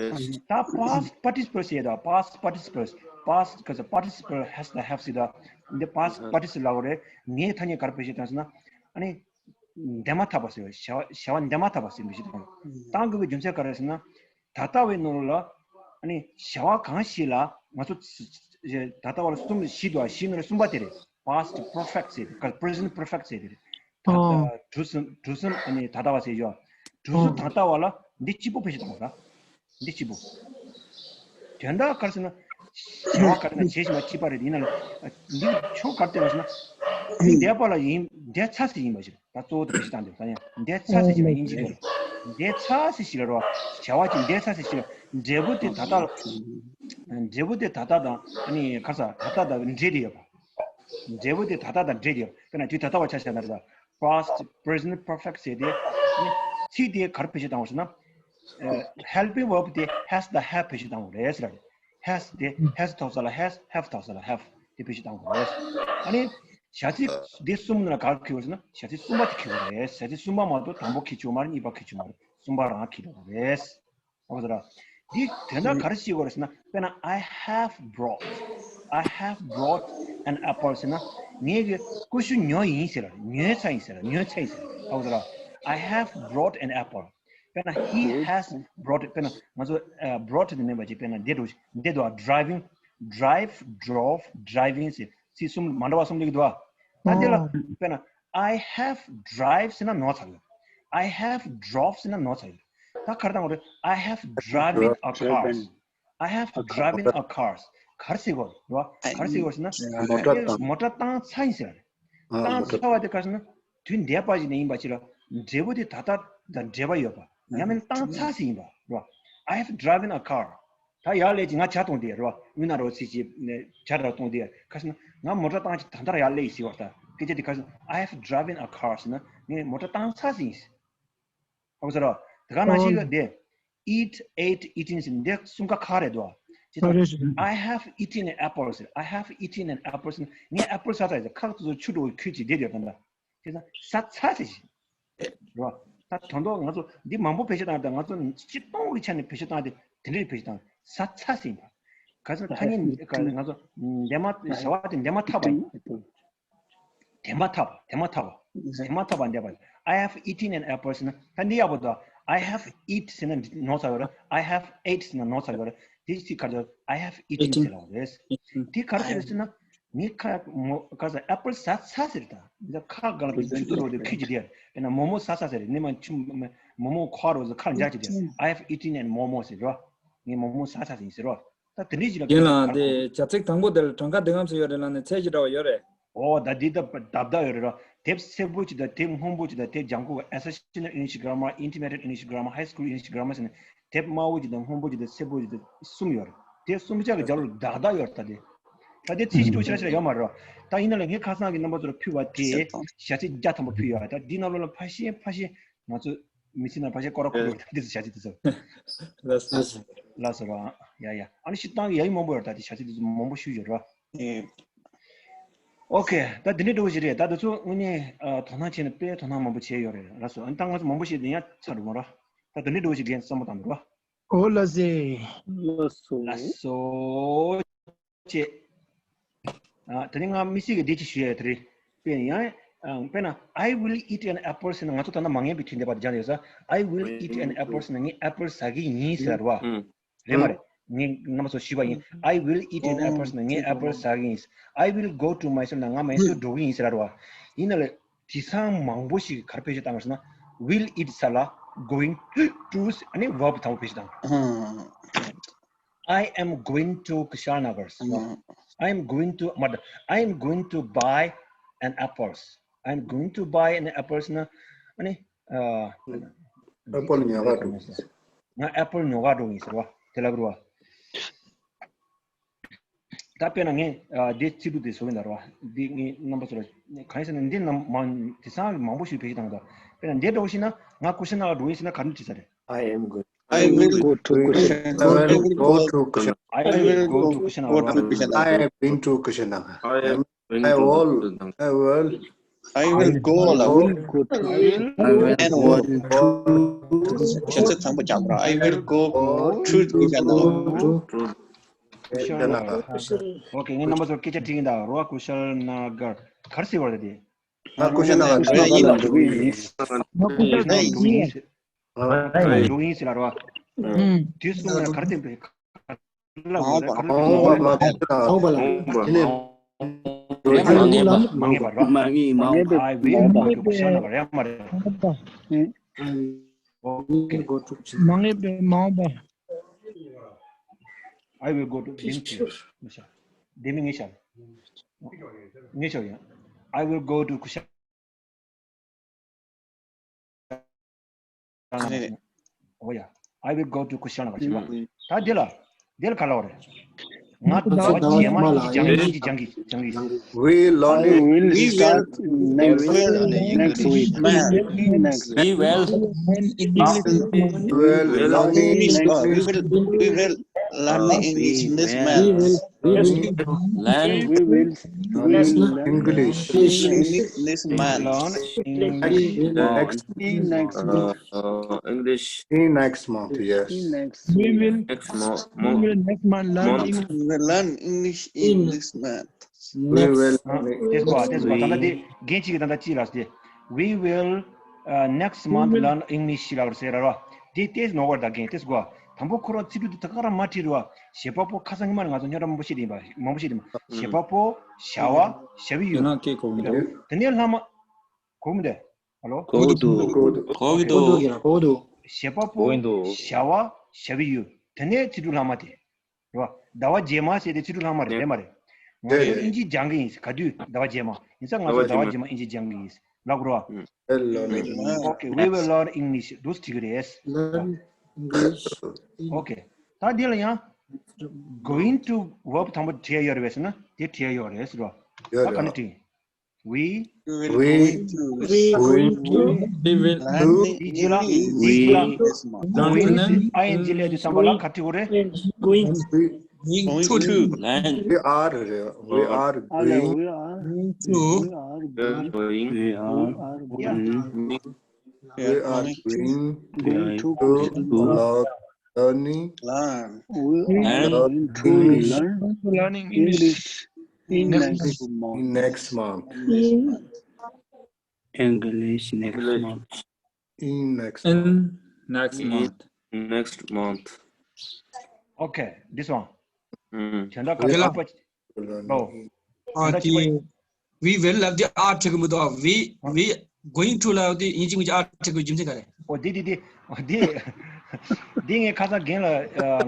ད་past participle ཟེར་ད། past participle past ཁ་ས་participle has the have ཟེར་ད། འདི་past participle ལབ་རེད། ངས་ཐ་སྙད་ག་རེ་བེད་སྤྱོད་བཏང་ཟེར་ན། ཨ་ནི། འདས་མ་ཐག་པ་ཟེར་བ་བྱ་བ་བྱ་བ་འདས་མ་ཐག་པ་ཟེར་བེད་སྤྱོད་བཏང་། བཏང་དགོས་པའི་རྒྱུ་མཚན་ག་རེ་ཟེར་ན། ད་ལྟ་བའི་ནང་ལ་ཨ་ནི་བྱ་བ་གང་ཞིག་ལ་ང་ཚོ་ད་ལྟ་བ་ལ་གསུམ་བཞི་འདུག་བཞི་ནང་ལ་གསུམ་པ་དེ་རེད། past perfect ཟེར་དེ། present perfect ཟེར་དེ་རེད། ད་ལྟ་གྲུ་གསུམ་གྲུ་གསུམ་ཨ་ནི་ད་ལྟ་བ་ཟེར་ཡོད། གྲུ་གསུམ་ད་ལྟ་བ་ལ་འདི་གཅིག་པོ་བེད་སྤྱོད་བཏང་དགོས་ར། འདི་གཅིག་པོ། དོན་དག་ག་རེ་ཟེར་ན། བྱ་བ་ག་རེ་ན་བྱེད་བཞིན་པ་གཅིག་པ་རེད། ཡིན་ན་ལ་འདི་ཕྱོགས་ག་རེ་བསྟན་པ་ཟེར་ན། འདས་པ་ལ་ཡིན་འདས་ཚར་ཟེར་ཡིན་པ་ཞིག་ད་གཙོ་བོ་དེ་བེད་སྤྱོད་བཏང་འདུག་ད་ཡང་འདས་ཚར་ཟེར་ཞིག་ལ་ཡིན་གཅིག་རེད། འདས་ཚར་ཟེར་ཞིག་ལ་རོ། བྱ་བ་ཅིག་འདས་ཚར་ཟེར་ཞིག་ལ་འབྲས་བུ་དེ་ད་ལྟ་ལ། འབྲས་བུ་དེ་ད་ལྟ་དང་ཨ་ནི་ག་རེ་ཟེར་ད་ལྟ་དང་འབྲེལ་ཏེ་ཡོད་པ། འབྲས་བུ་དེ་ད་ལྟ་དང་འབྲེལ་ཏེ་ཡོད་པ། དཔེར་ན་དུས་ད་ལྟ་བ་ཆ་བཞག་ན་རེད་པ། past present perfect ཟེར་དེ་ཨ་ནི་ཚིག་དེ་ག་རེ་བེད་སྤྱོད་བཏང་བ་ཟེར་ན། ཨ་helping verb དེ་has དང་have བེད་སྤྱོད་བཏང་དགོས་རེད་ཟེར་ར་རེད། has དེ་has ཐོགས་ས་ལ་has have ཐོགས་ས་ལ་have དེ་བེད་སྤྱོད་བཏང་དགོས་རེད། ཨ་ནི་བྱ་ཚིག་འདི་གསུམ་ནང་ལ་ག་རེ་འཁེལ་དགོས་ཟེར་ན་བྱ་ཚིག་གསུམ་པ་དེ་འཁེལ་དགོས་རེད། བྱ་ཚིག་གསུམ་པ་མ་གཏོགས་དང་པོ་འཁེལ་ཆོག་མ་རེད། གཉིས་པ་འཁེལ་ཆོག་མ་རེད། གསུམ་པ་རང་འཁེལ་དགོས་རེད། ཨོ་ཟེར་ར། འདི་དོན་དག་ག་རེ་བྱེད་དགོས་རེད་ཟེར་ན་དཔེར་ན་I have brought I have brought an apple ཟེར་ན་ངས་ཀྱི་ཀུ་ཤུ་ཉོས་ཡིན་ཟེར་ར། ཉོས་ཚར་ཡིན་ཟེར་ར། ཉོས་ཚར་ཡིན་ཟེར་ར། ཨོ་ཟེར་ར། I have brought an apple དཔེར་ན་he has brought དཔེར་ན་ང་ཚོ་brought དེ་མིན་པ་ཅིག་དཔེར་ན་འདི་འགྲོ་འདི་འགྲོ་driving drive drove driving ཟེར་ཚིག་གསུམ་མ་འདྲ་བ་གསུམ་སླེབས་ཀྱི་འདུག་ཨ། ད་འདི་ལ་དཔེར་ན་I have drive ཟེར་ན་ནོར་ཚར་ཡོད། I have drove ཟེར་ན་ནོར་ཚར་ཡོད། ད་ག་རེ་བཏང་དགོས་རེད། I have driven a car. I have driven a car. ག་རེ་ཟེར་དགོས་རེད། ག་རེ་ཟེར་དགོས་ཟེར་ན་མོ་ཊ་བཏང་མོ་ཊ་བཏང་ཚར་ཡིན་ཟེར་རེད། བཏང་ཚར་བ་དེ་ག་རེ་ཟེར་ན་དུས་འདས་པ་ཞིག་ནས་ཡིན་པ་ཅིག་ལ་འབྲས་བུ་དེ་ད་ལྟ་དང་འབྲེལ་བ་ཡོད་པ། ཡང་མིན་བཏང་ཚར་ཟིན་ཡིན་པ་རེད་བ། I have driven a car. ད་ཡར་སླེབས་ཀྱི་ང་ཇ་གཏོང་དེ་རེད་བ། དབུས་ན་རོ་ཚིག་ཅིག་ཇ་འདྲ་གཏོང་དེ་ག་ཟེར་ན་ང་མོ་ཊ་བཏང་ཅིག་ད་ལྟ་ཡར་སླེབས་ཟིན་བ། ད་སྐད་ཆ་དེ་ག་ཟེར་ན་I have driven a car ཟེར་ན་ངས་མོ་ཊ་བཏང་ཚར་ཟིན་ཡིན། ཧ་གོ་སོང་ར། དེ་ག་ནང་བཞིན་གྱི་དེ། eat, ate, eaten ཟེར་འདི་གསུམ་ཀ་ཁག་རེད་དོ། ཅི་ལྟར་I have eaten an apple ཟེར། I have eaten an apple ཟེར་ངས་ཨེ་པལ་ཟ་ཚར་ཟེར། ཁག་ཏུ་ཆུ་འགྲོ་ཁུལ་གྱི་དེ་དེ་དང་འདྲ། དེ་ཚོ་ཟ་ཚར་ཟེར་ཞིག་རེད་བ། ད་དོན་དག་ང་ཚོ་འདི་མང་པོ་བེད་སྤྱོད་བཏང་དང་ང་ཚོ་སྤྱིར་བཏང་གི་ཆ་ནས་བེད་སྤྱོད་བཏང་དེ་དེ་འདྲའི་བེད་སྤྱོད་བཏང་ཟ་ཚར་ཟེར་ཡིན་པ། ག་ཚོད་ཐ་སྙད་ང་ཚོ་འདས་མ་བྱ་བ་དེ་འདས་མ་ཐག་པ་ཡིན། དེ་མ་ཐག་པ། དེ་མ་ཐག་པ། དེ་མ་ཐག་པ་འདས་པ། I have eaten an apple ཟེར་ན་ད་འདི་ཡག་པོ་འདུག I have eat ཟེར་ན་ནོར་ཚར་ཡོད་རེད། I have ate ཟེར་ན་ནོར་ཚར་ཡོད་རེད། དེ་ཅིག་ག་རེ་I have eaten ཟེར་ལབ་རེད། དེ་ག་རེ་ཟེར་ཟེར་ན་ངས་ཁ་མོ་ག་ས་ཨེ་པལ་ཟ་ཚར་ཟེར། ད་འདི་ཁ་ག་ལ་གི་ཆུ་ཏོ་རོ་དེ་ཁྱི་ཅི་དེ་ཡིན་ན་མོ་མོ་ཟ་ཚར་ཟེར། ནི་མ་ཆུ་མོ་མོ་ཁ་རོ་ཟེར་ཁ་འཇག་ཅི་དེ་I have eaten an མོ་མོ་ཟེར་རོ། ངས་མོ་མོ་ཟ་ཚར་ཟིན་ཟེར་རོ། ད་དེ་འདྲའི་ཞིག་ལ་ཡིན་ལ་དེ་བྱ་ཚིག་དང་པོ་དེ་ལ་གྲངས་ཀ་འདི་གམ་ཟེར་ཡོད་རེད་ལ་ནི་ཚད་ཅིག་འདྲ་བ་ཡོད་རེད། ཨོ་ད་འདི་ད་བརྡ་བརྡ་ཡོད་རེད་ར། དེབ་སེར་པོ་ཅིག་དང་དེབ་སྔོན་པོ་ཅིག་དང་དེབ་ལྗང་ཁུ། Assertion of English Grammar, Intermediate English Grammar, High School English Grammar ཟེར་ནས་དེབ་དམར་པོ་ཅིག་དང་སྔོན་པོ་ཅིག་དང་སེར་པོ་ཅིག་དང་གསུམ་ཡོད་རེད། དེ་གསུམ་ཆ་གི་རྒྱབ་ལ་བརྡ་བརྡ་ཡོད་རེད། ད་དེ་ད་དེ་ཚིག་ཞིག་འགྲོ་ཤེས་ར་ཤེས་ར་ཡོད་མ་རེད་ར། ད་ཡིན་ན་ལ་ངས་ཁ་སང་གི་རྣམ་པ་ཚོར་ཕུལ་བ་དེ་བྱ་ཚིག་བརྒྱ་ཐམ་པ་ཕུལ་ཡོད་རེད། ད་འདི་ནང་ལོགས་ལ་ཕར་ཤེས་ཕར་ཤེས་ང་ཚོ་མི་ཚེ་ནང་ཕར་ཤེས་སྐོར་ར་ཁོ་ར་འདི་ཚོ་བྱ་ཚིག་དེ་ཚོ། ལགས་སོ། ལགས་སོ་ར། ཡ་ཡ། ཨ་ནི་ཤི་ཏང་ཡ་ཡི་མང་པོ་ཡོད་རེད། ད་དེ་བྱ་ཚིག་དེ་ཚོ་མང་པོ་ཞུ་ཡོད་ར། ཨོ་ཁེ། ད་དེ་འདྲའི་འདྲ་བོ་ཞིག་རེད། ད་དེ་ཚོ་དངོས་གནས་ཨ་དོ་སྣང་བྱས་ནས་དཔེ་དོ་སྣང་མང་པོ་བྱས་ཡོད་རེད། ལགས་སོ། ཨ་ནི་ད་ང་ཚོ་མང་པོ་ཞིག་དེ་ཡང་ཚར་འགྲོ་མ་ར། ད་དེ་འདྲའི་འདྲ་བོ་ཞིག་རེད་བསམ་བློ་བཏང་འདུག་ར། ཨོ་ལགས་སེ། ལགས་སོ། ལགས་སོ། ཅེས། ཨ་དེ་ནས་ང་དམིགས་བསལ་གྱི་འདི་ཅིག་ཞུ་ཡ་དེ་རེད། དཔེར་ན་ཡང་ཨ་དཔེར་ན་I will eat an apple ཟེར་ན་ང་ཚོ་ད་ལྟ་མ་ངེས་པའི་དུས་འདི་བར་དུ་སྦྱངས་ཡོད་ས། I will eat an apple ཟེར་ན་ངས་apple ཟ་གི་ཡིན་ཟེར་ར་བ། རེད་མ་རེད། ངས་རྣམ་པ་ཚོ་ཞུས་པ་ཡིན། I will eat an apple ཟེར་ན་ངས་apple ཟ་གི་ཡིན། I will go to Mysore ན་ང་མའི་སུར་འགྲོ་གི་ཡིན་ཟེར་ར་བ། ཡིན་ན་ལས་དེང་སང་མང་པོ་ཞིག་ག་རེ་བེད་སྤྱོད་བཏང་གི་ཟེར་ན། will eat ས་ལ་going to ཨ་ནི་verb དང་པོ་བེད་སྤྱོད་བཏང་། I am going to Kushalnagar. I am going to མ་རེད། I am going to buy an apples. I am going to buy an apples ན་ཨ་ནི་ཨ་apple ཉོ་ག་འགྲོ། ང་apple ཉོ་ག་འགྲོ་ཡིན་ཟེར་བ་དེ་ལབ་རེད་བ། ད་དཔེར་ན་ངས་ཨ་འདི་ཚིག་འབྲུ་དེ་བཟོ་གི་ཡིན་ད་རེད་བ། འདི་ངས་རྣམ་པ་ཚོ་ལ་གང་ཡིན་ཟེར་ན་འདི་རྣམ་མང་དེང་སང་མང་པོ་ཞིག་བེད་སྤྱོད་བཏང་གི་འདུག་དཔེར་ན་འདི་འདྲ་བོ་ཞིག་ན་ང་ཀུ་ཤི་ན་གར་འགྲོ་ཡིན་ཟེར་རེད། I am going. I will go to Kushan. I will go to Kushan. I will go to Kushan. I have been to Kushinagar. I am I all, I will, I will go. I will go to, I will and what? བྱ་ཚིག་དང་པོ་རྒྱག་པ་ར། I will go to Kushinagar. Kushinagar. Okay, ངས་རྣམ་པ་ཚོར་སྐད་ཆ་དྲིས་ཡིན་ད་རོ། Kushinagar ག་རེ་ཟེར་བ་རེད་དེ། ང་ཀུ་ཤི་ན་གར་ཡིན་ལ་འགྲོ་གི་ཡིན། ང་ཀུ་ཤི་ན་གར་འགྲོ་གི་ཡིན། འགྲོ་གི་ཡིན་ཟེར་ལ་རོ། དུས་གསུམ་ལ་གར་བསྟན་པའི་གར་ལ་འོང་བ་ལ་འོང་བ་ལ་དེ་ནས་མ་ངེས་པ་རོ། མ་ངེས་པ་རོ། མ་ངེས་མ་འོངས་པ། I will go to ཀུ་ཤི་ན་གར་ཡ་མ་རེད། མ་ངེས་པའི་མ་འོངས་པ། I will go to ལྡེ་མིག་ངེས་ཤར། ལྡེ་མིག་ངེས་ཤར། ངེས་ཤར་ཡ། I will go to ཀུ་ཤ། ཨོ་ཡ། I will go to ཀུ་ཤ་ན་གར་ཞིག་ལ། ད་འདི་ལ། འདི་ལ་ག་ལ་བ་རེད། ང་ད་ཟླ་བ་རྗེས་མ་ཨིན་ཇི་སྦྱང་གི་ཨིན་ཇི་སྦྱང་གི་སྦྱང་གི We learning. We will start next week. Next week. We will. We will learning English. We will, we will learning English next month. Learn. We will, we will learn English. English next month. Learn English next, next month. Uh, English. In next month, yes. In next. We will, next month. We will next month learn English. We will learn English in next month. We will. ད་ལྟ་དེ་རྒན་གཅིག་གིས་ད་ལྟ་ཅི་ལབ་ཟེར། We will, uh, next month learn English ལབ་ཟེར་ར། དེ་དེ་ནོར་བ་ད་རྒན་དེ་གོ། དང་པོ་ཁོ་རང་ཚིག་འབྲུ་དེ་ད་ག་རང་མ་བྲིས་ར། བྱེད་པ་པོ་ཁ་སང་གི་མ་ང་ཚོ་སྨྱོ་གྲ་མང་པོ་ཤེས་དེ་ཡིན་པ། མང་པོ་ཤེས་དེ་མ། བྱེད་པ་པོ་བྱ་བ་བྱ་བའི་ཡུལ། དེ་ནས་ལྷག་མ། གོ་མི་འདུག་ཨ་ལོ། གོ་གི་འདུག་གོ་གི་འདུག་གོ་གི་འདུག་བྱེད་པ་པོ་བྱ་བ་བྱ་བའི་ཡུལ། དེ་ནས་ཚིག་འབྲུ་ལྷག་མ་དེ། རེད་བ། ཟླ་བ་རྗེས་མ་ཟེར་དེ་ཚིག་འབྲུ་ལྷག་མ་རེད། རེད་མ་རེད། ང་ཚོ་ཨིན་ཇི་སྦྱང་གི་ཡིན། ག་དུས་ཟླ་བ་རྗེས་མ་ཡིན་ཙང་ང་ཚོ་ཟླ་བ་རྗེས་མ་ཨིན་ཇི་སྦྱང་གི་ཡིན་ལབ་དགོས་རེད་བ། Okay, we will learn English. འདུག་སེ་བྲིས་ཀྱི་རེད། Learn English in Okay. ད་འདི་ལ་ཡང་going to verb དང་པོ་བྲིས་ཡོད་རེད་པས་ཟེར་ན་དེ་བྲིས་ཡོད་རེད་ཟེར་བ། ད་ག་ནས་བྲིས། We We will going to We will learn do དེ་རྗེས་ལ་དེ་རྗེས་ལ We going ing སླེབས་དུས་ཙམ་པ་ལ་ག་འབྲི་དགོས་རེད། Going going to learn. We are, we are going, we are going to We are going. We are going. We are going to learn. Learning. Learn. We are going to learn English in next month. In next month. English next month. In next In next month. Next month. Okay, this one. ཨུམ། གཞན་དག་ག་རེ་ལབ་པ། ཨོ། ཨ་དེ། We will ལབ་དེ་are བྲི་གི་མི་འདུག We, we going to ལབ་དེ་ཡིན་གཅིག་མིན་གཅིག་are བྲི་དགོས་རྒྱུ་མཚན་ག་རེ། ཨོ་དེ་དེ་དེ། ཨོ་དེ། དེ་ངས་ཁ་སང་རྒན་ལ་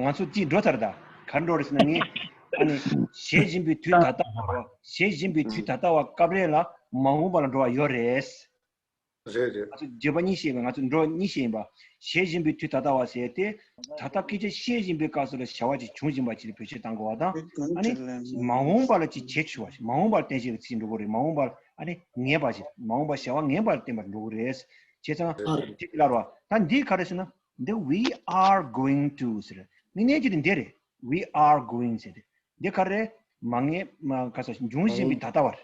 ང་ཚོ་གཅིག་འགྲོ་ཚར་ད། ག་འགྲོ་རེད་ཟེར་ན། ངས་ཨ་ནི་བྱེད་བཞིན་པའི་དུས་ད་ལྟ་བ་རོ། བྱེད་བཞིན་པའི་དུས་ད་ལྟ་བ་སྐབས་རེ་ལ་མ་འོངས་པ་ལ་འགྲོ་བ་ཡོད་རེད། རེད་རེད། ང་ཚོ་བརྗོད་པ་གཉིས་ཤེས་པས། ང་ཚོ་འགྲོ་གཉིས་ཤེས་ཡིན་པ། བྱེད་བཞིན་པའི་དུས་ད་ལྟ་བ་ཟེར་ཏེ། ད་ལྟ་སྐད་ཆ་བཤད་བཞིན་པའི་སྐབས་སུ་ལ་བྱ་བ་ཅིག་བྱུང་བཞིན་པ་ཅིག་ལ་བེད་སྤྱོད་གཏང་དགོས་པ་དང་། ཨ་ནི་མ་འོངས་པ་ལ་ཅིག་བྱེད་ཆོག་པ་ཞིག་མ་འོངས་པར་བརྟེན་བྱས་པའི་ཚིག་འགྲོ་གི་རེད། མ་འོངས་པར་ཨ་ནི་ངེས་པ་ཞིག་མ་འོངས་པ་བྱ་བ་ངེས་པར་བརྟེན་པར་འགྲོ་གི་རེད། བྱས་ཙང་དེ་ལ་རོ། ད་འདི་ག་རེ་ཟེར་ན། འདི་we are going to ཟེར། དངོས་གནས་ཀྱི་དེ་འདི་རེད། We are going ཟེར་ཏེ། འདི་ག་རེ། མ་ངེས་མ་ག་ས་འབྱུང་བཞིན་པའི་ད་ལྟ་བར།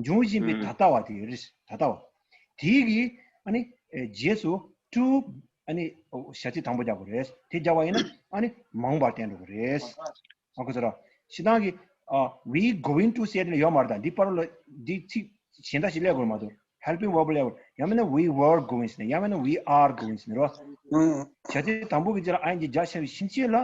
འབྱུང་བཞིན་པའི་ད་ལྟ་བ་དེ་རེད། ད་ལྟ་བ། དེ་གི་ཨ་ནི་རྗེས་སུ་to ཨ་ནི་བྱ་ཚིག་དང་པོ་རྒྱག་དགོས་རེད། དེ་རྒྱག་པ་ཡིན་ན་ཨ་ནི་མ་འོངས་པར་བསྟན་འགྲོ་གི་རེད། ཨ་ཁུ་ཚོ་ར། ཤི་ཏང་གི་ཨ། we going to ཟེར་དེ་ལ་ཡོད་མ་རེད། ད་འདི་པར་ལ་འདི་ཚིག་གཞན་དག་ཞིག་སླེབས་དགོས་མ་གཏོགས། helping verb སླེབས་དགོས། ཡང་མིན་ན་we were going ཟེར་ན། ཡང་མིན་ན་we are going ཟེར་ན་རོ། བྱ་ཚིག་དང་པོ་གི་རྗེས་ལ་ing རྒྱག་བྱས་པའི་ཕྱིན་ཆད་ལ་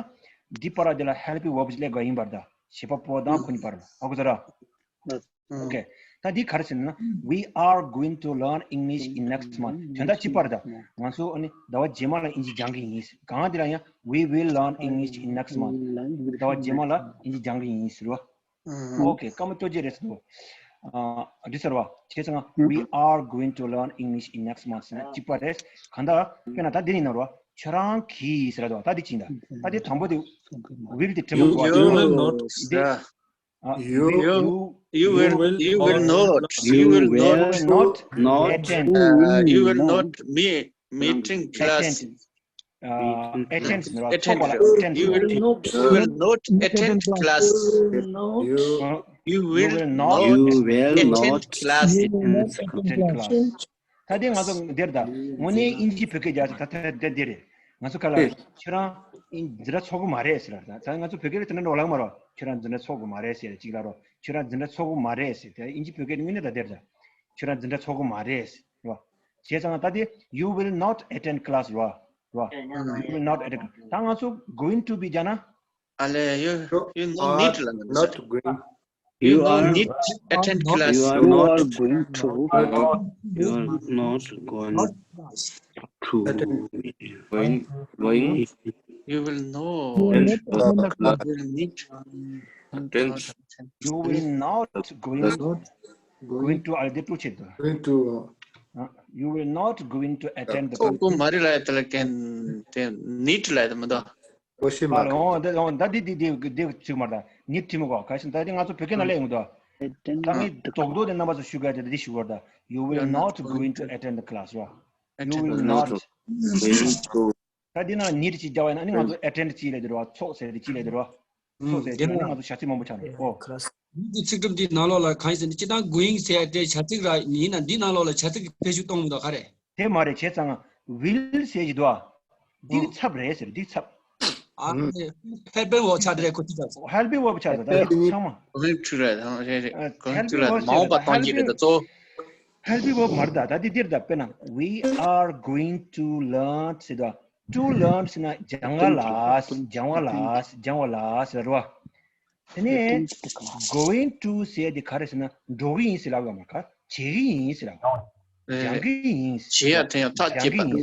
འདི་པར་དེ་ལ་helping verb ཞིག་སླེབས་དགོས་ཡིན་པར་ད། བྱེད་པ་པོ་དང་ཁོ་གཉིས་བར་ལ། ཨ་ཁུ་ཚོ་ར། ཨོ་ཁེ། ད་འདི་ག་རེ་ཟེར་ན། we are going to learn English in next month. དོན་དག་གཅིག་པ་རེད་ད། ང་ཚོ་ཨ་ནི་ཟླ་བ་རྗེས་མ་ལ་ing སྦྱང་གི་ཡིན། གང་དེ་ལ་ཡང་we will learn English in next month. ཟླ་བ་རྗེས་མ་ལ་ing སྦྱང་གི་ཡིན་ཟེར་བ། ཨོ་ཁེ། སྐར་མ་ལྟོ་ཆས་རེད་ཟེར་བ། ཨ། འདི་ཟེར་བ། བྱས་ཙང་we are going to learn English in next month ཟེར་ན་གཅིག་པ་རེད། གང་ལྟར་དཔེར་ན་ད་འདི་ཡིན་ན་རོ། ཁྱོད་རང་གིས་ཟེར་བ། ད་འདི་གཅིག་ཡིན་ད། ད་འདི་དང་པོ་དེ་will དེ་དྲི་མ་གོ། You will not འདི་ཨ། You you you will you will not you will not not not attend. Uh, you will not meet meeting class. Attend. Uh, attend ཟེར་བ། attend. ཚོགས་པ་ལ་attend. You will you will not attend class. You ཨ། You you will will not not you will attend not class. Attend class. ད་དེ་ང་ཚོ་འདིར་ད་དངོས་གནས་ཨིན་ཇི་བོད་སྐད་རྒྱག་ཚེ་ད་ད་ད་འདི་རེད། ང་ཚོ་ག་ལ་ཁྱོད་རང་ཨིན་འཛིན་གྲྭ་ཚོགས་ཀྱི་མ་རེད་ཟེར་ར། ད་ང་ཚོ་བོད་སྐད་ལ་དེ་འདྲ་འགྲོ་ལག་མ་རོ། ཁྱོད་རང་འཛིན་གྲྭ་ཚོགས་ཀྱི་མ་རེད་ཟེར་གཅིག་ལ་རོ། ཁྱོད་རང་འཛིན་གྲྭ་ཚོགས་ཀྱི་མ་རེད་ཟེར། དེ་ཨིན་ཇི་བོད་སྐད་དངོས་གནས་ད་འདིར་ད་ཁྱོད་རང་འཛིན་གྲྭ་ཚོགས་ཀྱི་མ་རེད་ཟེར་རོ། བྱས་ཙང་ད་དེ་you will not attend class རོ། རོ། You will not attend. ད་ང་ཚོ་going to be རྒྱག་ན། ཨ་ལས། you you no are need ལ་ན། Not going. You no are need attend class. You are You not are going to. You are not going to. Going. Going. You will no. You will not. You will need. Attend. You will not going. Going to ཨ་ལས་དེ་ཀྲུ་ཆེད་དུ། Going to. Uh, you will not going to attend the ཚོགས་ཀྱི་མ་རེད་ལ་དེ་ལ་ཀན་དེ་need ལ་དེ་མི་འདུག་ཨོ་ཤི་མ། ཨ་ལ་ཨོ་ད་ཨོ་ད་འདི་འདི་འདི་འདི་ཚིག་མ་ད་ནི་ཐི་མི་གོ་ག་ཤིན་ད་འདི་ང་ཚོ་བོད་སྐད་ནང་ལས་ཡོང་དོ། ད་ངས་རྡོག་རྡོག་དེ་རྣམ་པ་ཚོ་ཞུ་དགོས་དེ་འདི་ཞུ་དགོས་ད། You will not going to attend the class རོ། You will not going to. ད་འདི་ན་ནི་ཅི་བྱ་བ་ཡིན་ན་ནི་ང་ཚོ་attend ཅི་ལས་དེ་རོ། ཚོགས་ཟེར་དེ་ཅི་ལས་དེ་རོ། ཚོགས་ཟེར་དེ་ནི་ང་ཚོ་བྱ་ཚིག་མང་པོ་ཆགས་རེད་ཨོ། འདི་ཚིག་གྲུབ་འདི་ནང་ལོགས་ལ་གང་ཡིན་ཟེར་ན་སྤྱིར་བཏང་going ཟེར་དེ་བྱ་ཚིག་ར་ཡིན་ན་འདི་ནང་ལོགས་ལ་བྱ་ཚིག་གི་ཕེབས་ཤུགས་གཏོང་མི་འདུག་ག་རེད། དེ་མ་རེད། བྱས་ཙང་will ཟེར་གྱི་འདུག་ཨ། འདི་གི་ཚབ་རེད་ཟེར། འདི་གི་ཚབ། ཨ་ནི་helping verb ཆགས་དེ་རེད་ཁོ་ཚོ་ཚབ། Helping verb ཆགས་དེ་ད་འདི་ཚང་མ། Going to རེད་རེད་རེད། Going to helping ལ་verb མ་འོངས་པ་གཏོང་གི་རེད་ད་གཙོ། Helping verb མ་རེད་ད། ད་འདི་འདིར་ད་དཔེར་ན་we are going to learn ཟེར་ད། To learn ཟེར་ན་སྦྱང་བ་ལ། སྦྱང་བ་ལ། སྦྱང་བ་ལ་ཟེར་རོ། དེ་ནས་going to ཟེར་དེ་ག་རེ་ཟེར་ན་འགྲོ་གི་ཡིན་ཟེར་ལབ་ཡོད་མ་རེད། བྱེད་ཀྱི་ཡིན་ཟེར་ལབ། སྦྱང་གི་ཡིན། བྱེད་ཡ་དེ་ཡང་ཐག་བཅད་པ་དང་།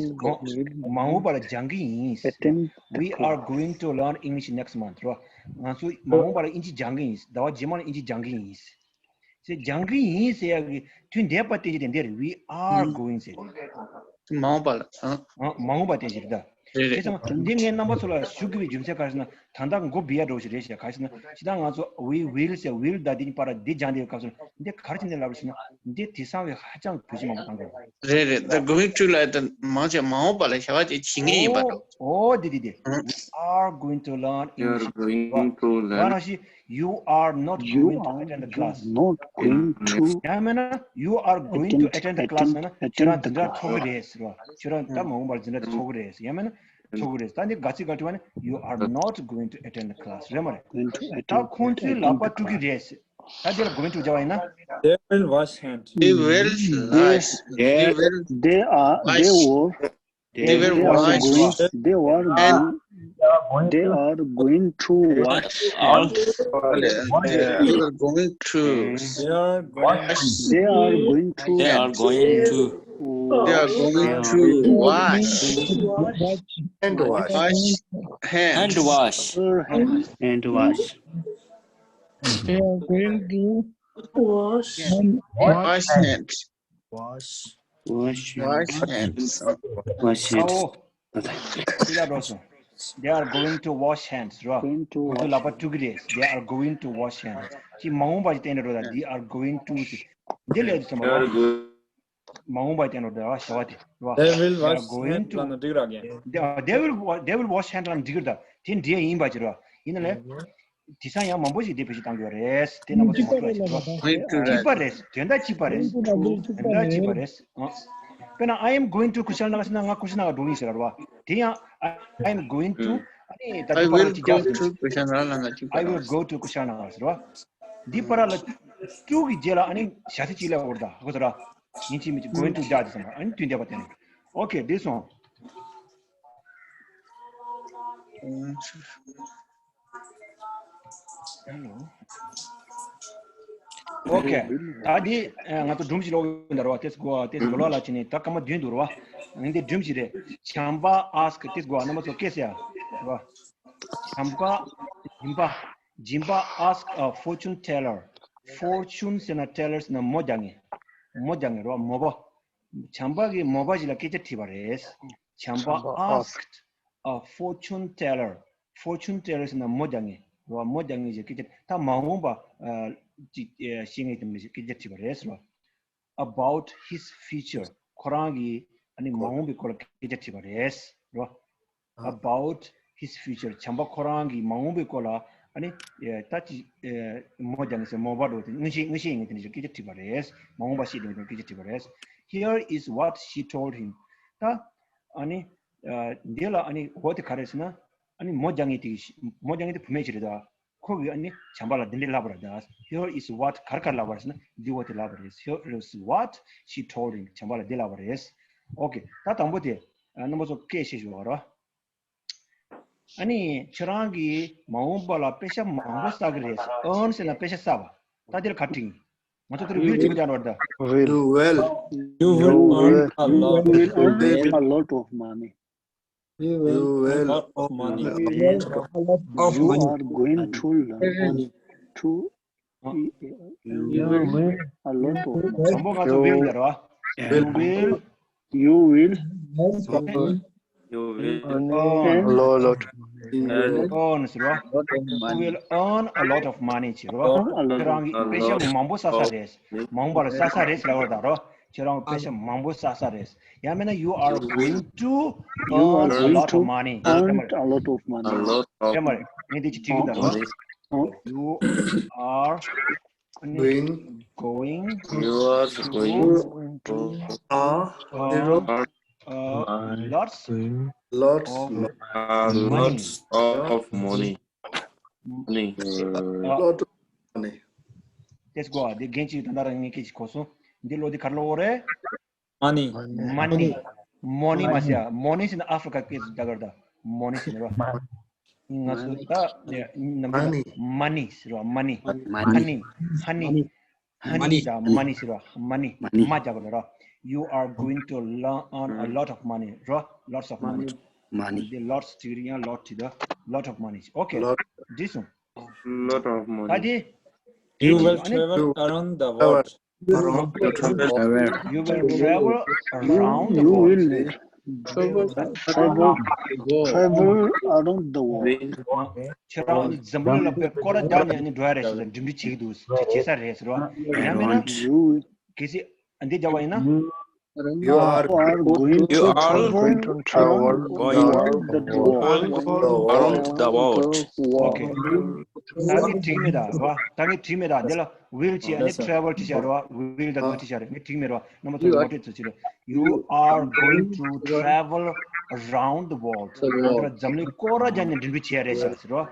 མ་འོངས་པ་ལ་སྦྱང་གི་ཡིན། We are going to learn English next month རོ། ང་ཚོ་མ་འོངས་པ་ལ་ཨིན་ཇི་སྦྱང་གི་ཡིན། ཟླ་བ་རྗེས་མ་ལ་ཨིན་ཇི་སྦྱང་གི་ཡིན། ཟེར་སྦྱང་གི་ཡིན་ཟེར་ཡ་གི་དུས་འདས་པ་བསྟན་གྱི་དེ་འདིར་we are going ཟེར། མ་འོངས་པ་ལ། ཨ། མ་འོངས་པ་བསྟན་གྱི་རེད་ད། རེད་རེད། བྱས་ཙང་འདི་ངས་རྣམ་པ་ཚོ་ལ་ཞུ་དགོས་པའི་རྒྱུ་མཚན་ག་རེ་ཟེར་ན། ད་ལྟ་མགོ་སྦི་ཡ་འགྲོ་ཞིག་རེད་ཞེས། ག་རེ་ཟེར་ན་ཇི་ལྟར་ང་ཚོ་we will ཟེར་will དང་འདི་གཉིས་བར་འདི་སྦྱང་བསྡད་པའི་སྐབས་སུ་འདི་ག་རེ་བྱས་ནས་ལབ་རེད་ཟེར་ན། འདི་དེང་སང་བའི་ཧ་ཅང་བོད་ཆས་མང་པོ་བཏང་གི་རེད། རེད་རེད། ད་going to ལབ་ཡ་དེ་མང་ཆེ་མ་འོངས་པ་ལ་བྱ་བ་དེ་བྱེད་ངེས་ཡིན་པ་འགྲོ། ཨོ་འདི་འདི་འདི། We are going to learn English. You are going to learn. ང་རང་ཞིག You are not going to attend the class. Not going to. ཡང་མིན་ན་you are going to attend the class ན་ཁྱོད་རང་འཛིན་གྲྭ་ཚོགས་ཀྱི་རེད་ཟེར་བ། ཁྱོད་རང་ད་མ་འོངས་པར་འཛིན་གྲྭ་ཚོགས་ཀྱི་རེད་ཟེར། ཡང་མིན་ན་ཚོགས་ཀྱི་རེད། ད་འདི་ག་ཚིག་ག་དྲི་བ་ནི། You are not going to attend the class རེད་མ་རེད། ད་ཁོང་ཚོའི་ལག་པ་དཀྲུག་གི་རེད་ཟེར། ད་འདི་ལ་going to བྱ་བ་ཡིན་ན། They will wash hand. They will wash. They will. They are. They wash. They were. They were washed. They were going. They are going to wash out. They are going to. They are going. They are going to wash. They are going to. They are going to. They are going to wash. Hand wash. Wash hands. Hand wash. Hand wash. They are going to Wash. hand Wash wash. Hands. Wash. Wash. Wash hands. Wash hands. ཨའོ། ཤི་ལ་འགྲོ་སོང་། They are going to wash hands རོ། Going to ཁོ་ཚོ་ལག་པ་བཀྲུ་གི་རེད། They are going to wash hands. ཅི་མ་འོངས་པ་ཞིག་བསྟན་རོ། They are going to ཅི། འདི་ལས་དུ་སོང་བ། མ་འོངས་པ་བསྟན་རོ། བྱ་བ་དེ་རོ། They will They are wash going hands to ལ་ན་འགྲིག་ར་གན། They are- they will wa- they will wash hands ལ་འགྲིག་གི་རེད། དེ་འདྲའི་ཡིན་པ་ཅི་རོ། ཡིན་ན་ལས། དེང་སང་ཡང་མང་པོ་ཞིག་དེ་བེད་སྤྱོད་བཏང་གི་ཡོད་རེད། དེ་རྣམ་པ་ཚོ་མ་འགྲོ་ཞིག་རོ། Going to གཅིག་པ་that. རེད། དོན་དག་གཅིག་པ་རེད། དོན་དག་གཅིག་པ་རེད། དཔེར་ན་I am going to ཀུ་ཤལ་ནག་ཟེར་ན་ང་ཀུ་ཤལ་ནག་འགྲོ་གི་ཡིན་ཟེར་ར་བ། དེ་ཡང་I am going to ཨ་ནི་ད་I དེ་པར་will ཅིག་go རྒྱག་ཟེར། to ཀུ་ཤལ་ནག་ལ་ང་ཅིག I will go to ཀུ་ཤལ་ནག་ཟེར་བ། འདི་པར་ལ་to གི་རྗེས་ལ་ཨ་ནི་བྱ་ཚིག་ཅིག་སླེབས་འོར་ད་ཧ་གོ་ཚོད་ར། ཡིན་གཅིག་མིན་གཅིག་going to རྒྱག་ཟེར་ན་ཨ་ནི་དུས་འདས་པ་དེ་རེད། Okay འགྲིག་སོང་། Hello. Okay ད་འདི་ང་ཚོ་སྒྲུང་ཞིག་ཀློག་ཡོད་འདྲ་རོ། དེ་གོ་དེ་གོ་ལ་ལ་ཕྱིན་ནས་ད་སྐར་མ་བདུན་འདུག་རོ། འདི་སྒྲུང་ཞིག་རེད། བྱམས་པ་ask དེ་གོ་རྣམ་པ་ཚོ་སྐད་ཟེར་ཡ་རོ། བྱམས་པ་སྦྱིན་པ་སྦྱིན་པ་ask a fortune teller. Fortune ཟེར་ན་teller ཟེར་ན་མོ་རྒྱག་མཁན། མོ་རྒྱག་མཁན་རོ། མོ་པ། བྱམས་པ་གིས་མོ་པ་ཞིག་ལ་སྐད་ཆ་དྲིས་པ་རེད། བྱམས་པ asked a fortune teller. Fortune teller ཟེར་ན་མོ་རྒྱག་མཁན་རོ། མོ་རྒྱག་མཁན་ཞིག་སྐད་ཆ། ད་མ་འོངས་པ་ཅིག་ཤེས་མཁན་དེ་མི་ཞིག་སྐད་ཆ་དྲིས་པ་རེད་རོ། About his future ཁོ་རང་གི་ཨ་ནི་མ་འོངས་པའི་སྐོར་ལ་སྐད་ཆ་དྲིས་པ་རེད་རོ། About his future བྱམས་པ་ཁོ་རང་གི་མ་འོངས་པའི་སྐོར་ལ་ཨ་ནི་ད་ཅི་མོ་རྒྱག་མཁན་ཟེར་མོ་པ་འགྲོ་དེ་མངོན་ཤེས་མངོན་ཤེས་ཡིན་མཁན་དེ་འདྲ་ཞིག་སྐད་ཆ་དྲིས་པ་རེད། མ་འོངས་པ་ཤེས་དེ་འདྲ་སྐད་ཆ་དྲིས་པ་རེད། Here is what she told him. ད་ཨ་ནི་འདི་ལ་ཨ་ནི་འོ་དེ་ག་རེ་ཟེར་ན་ཨ་ནི་མོ་རྒྱག་མཁན་དེ་མོ་རྒྱག་མཁན་དེ་བུད་མེད་ཅིག་རེད་ད། ཁོ་གིས་ཨ་ནི་བྱམས་པ་ལ་འདི་འདྲ་ལབ་པ་རེད་ད། Here is what ག་རེ་ག་རེ་ལབ་པ་རེད་ཟེར་ན་འདི་འོ་དེ་ལབ་པ་རེད། Here is what she told him བྱམས་པ་ལ་འདི་ལབ་པ་རེད། Okay ད་དང་པོ་དེ་རྣམ་པ་ཚོ་སྐད་ཤེས་ཞུ་བ་རོ། ཨ་ནི་ཁྱེད་རང་གིས་མ་འོངས་པ་ལ་པེ་ཤ་མང་པོ་བསགས་ཀྱི་རེད། Earn ཟེར་ན་པེ་ཤ་བསགས་པ། ད་འདིར་ག་རེ་བྲིས་ཡིན། ང་ཚོ་དེར་will གཅིག་པུ་རྒྱག་འགྲོ་བ་རེད་ད། Will. Will. You will earn a lot. You will earn a lot of money. You You will earn will a lot of money. You will, A lot of you money. Are going to learn to ཨ། You will a lot of money. དང་པོ་ང་ཚོ་will རྒྱག་རོ། You will You will earn You will earn earn lot of earn ཟེར་རོ། You will earn a lot of money ཟེར་རོ། ཁྱེད་རང་གིས་པེ་ཤ་མང་པོ་བསགས་ས་རེད། མ་འོངས་པ་ལ་བསགས་ས་རེད་ཟེར་ལབ་པ་རེད་ད་རོ། ཁྱེད་རང་པེ་ཤ་མང་པོ་བསགས་ས་རེད། ཡང་མིན་ན་you are going to You are earn a going lot of to money. earn a lot of money. A lot of ཨེ་མ་རེད། ངས་འདི་ཅིག་བྲིས་གི་ད་རོ། Oh, You are going. Going You are going to to earn earn uh, lots lots of uh, money. Lots of money. Money. Uh, lot of money. Let's go. འདི་རྒན་གཅིག་ད་ལྟ་རང་ངས་སྐད་ཅིག་གོ་སོང་། འདི་ལོ་འདི་ག་རེ་ལབ་དགོས་རེད། Money. Money. Money མ་ཟེར་ཡ། Money ཟེར་ན་ཨ་ཧྥི་རི་ཀ་སྐད་ཟེར་ད་གར་ད། Money ཟེར་ན་རོ། ང་ཚོ་ད་ནམ་རྒྱུན་money ཟེར་རོ། Money. Honey. Honey. Honey ད་money ཟེར་རོ། Money. མ་རྒྱག་པ་ལ་རོ། You are going to learn earn a lot of money རོ། Lots of money. འདི་lots བྲིས་ཡིན་ཡང་lot བྲིས་ད། Lot of money. Okay འགྲིག་སོང་། Lot of ད་money. འདི་You will ཨ་ནི་travel around the world. You will travel around the You world. Will travel, travel, travel around the world. ཁྱེད་རང་འཛམ་བུ་གླིང་ལ་དཔེ་སྐོར་ར་རྒྱག་ནས་ནི་འགྲོ་ཡ་རེད་ཟེར་ཏེ་འགྲིམ་འགྲུལ་བྱེད་ཀྱི་འདུག་དེ་བྱེད་ས་རེད་ཟེར་བ། ཡང་མིན་ན་གལ་སྲིད་འདི་རྒྱག་པ་ཡིན་ན། You are going to travel around the world. Around the world. Okay. ད་ངས་བྲིས་མེད་ད་རོ། ད་ངས་བྲིས་མེད་ད། འདི་ལ་will བྱས་ནས་travel བྲིས་བྱས་རོ། Will ད་ངས་བྲིས་བྱས་རེད། ངས་བྲིས་མེད་རོ། རྣམ་པ་ཚོ་ངོ་སྤྲོད་ཚོ་བྱེད་རོ། You are going to travel around the world. འཛམ་གླིང་སྐོར་ར་རྒྱག་ནས་འགྲིམ་འགྲུལ་བྱས་རེད་ཟེར་རོ།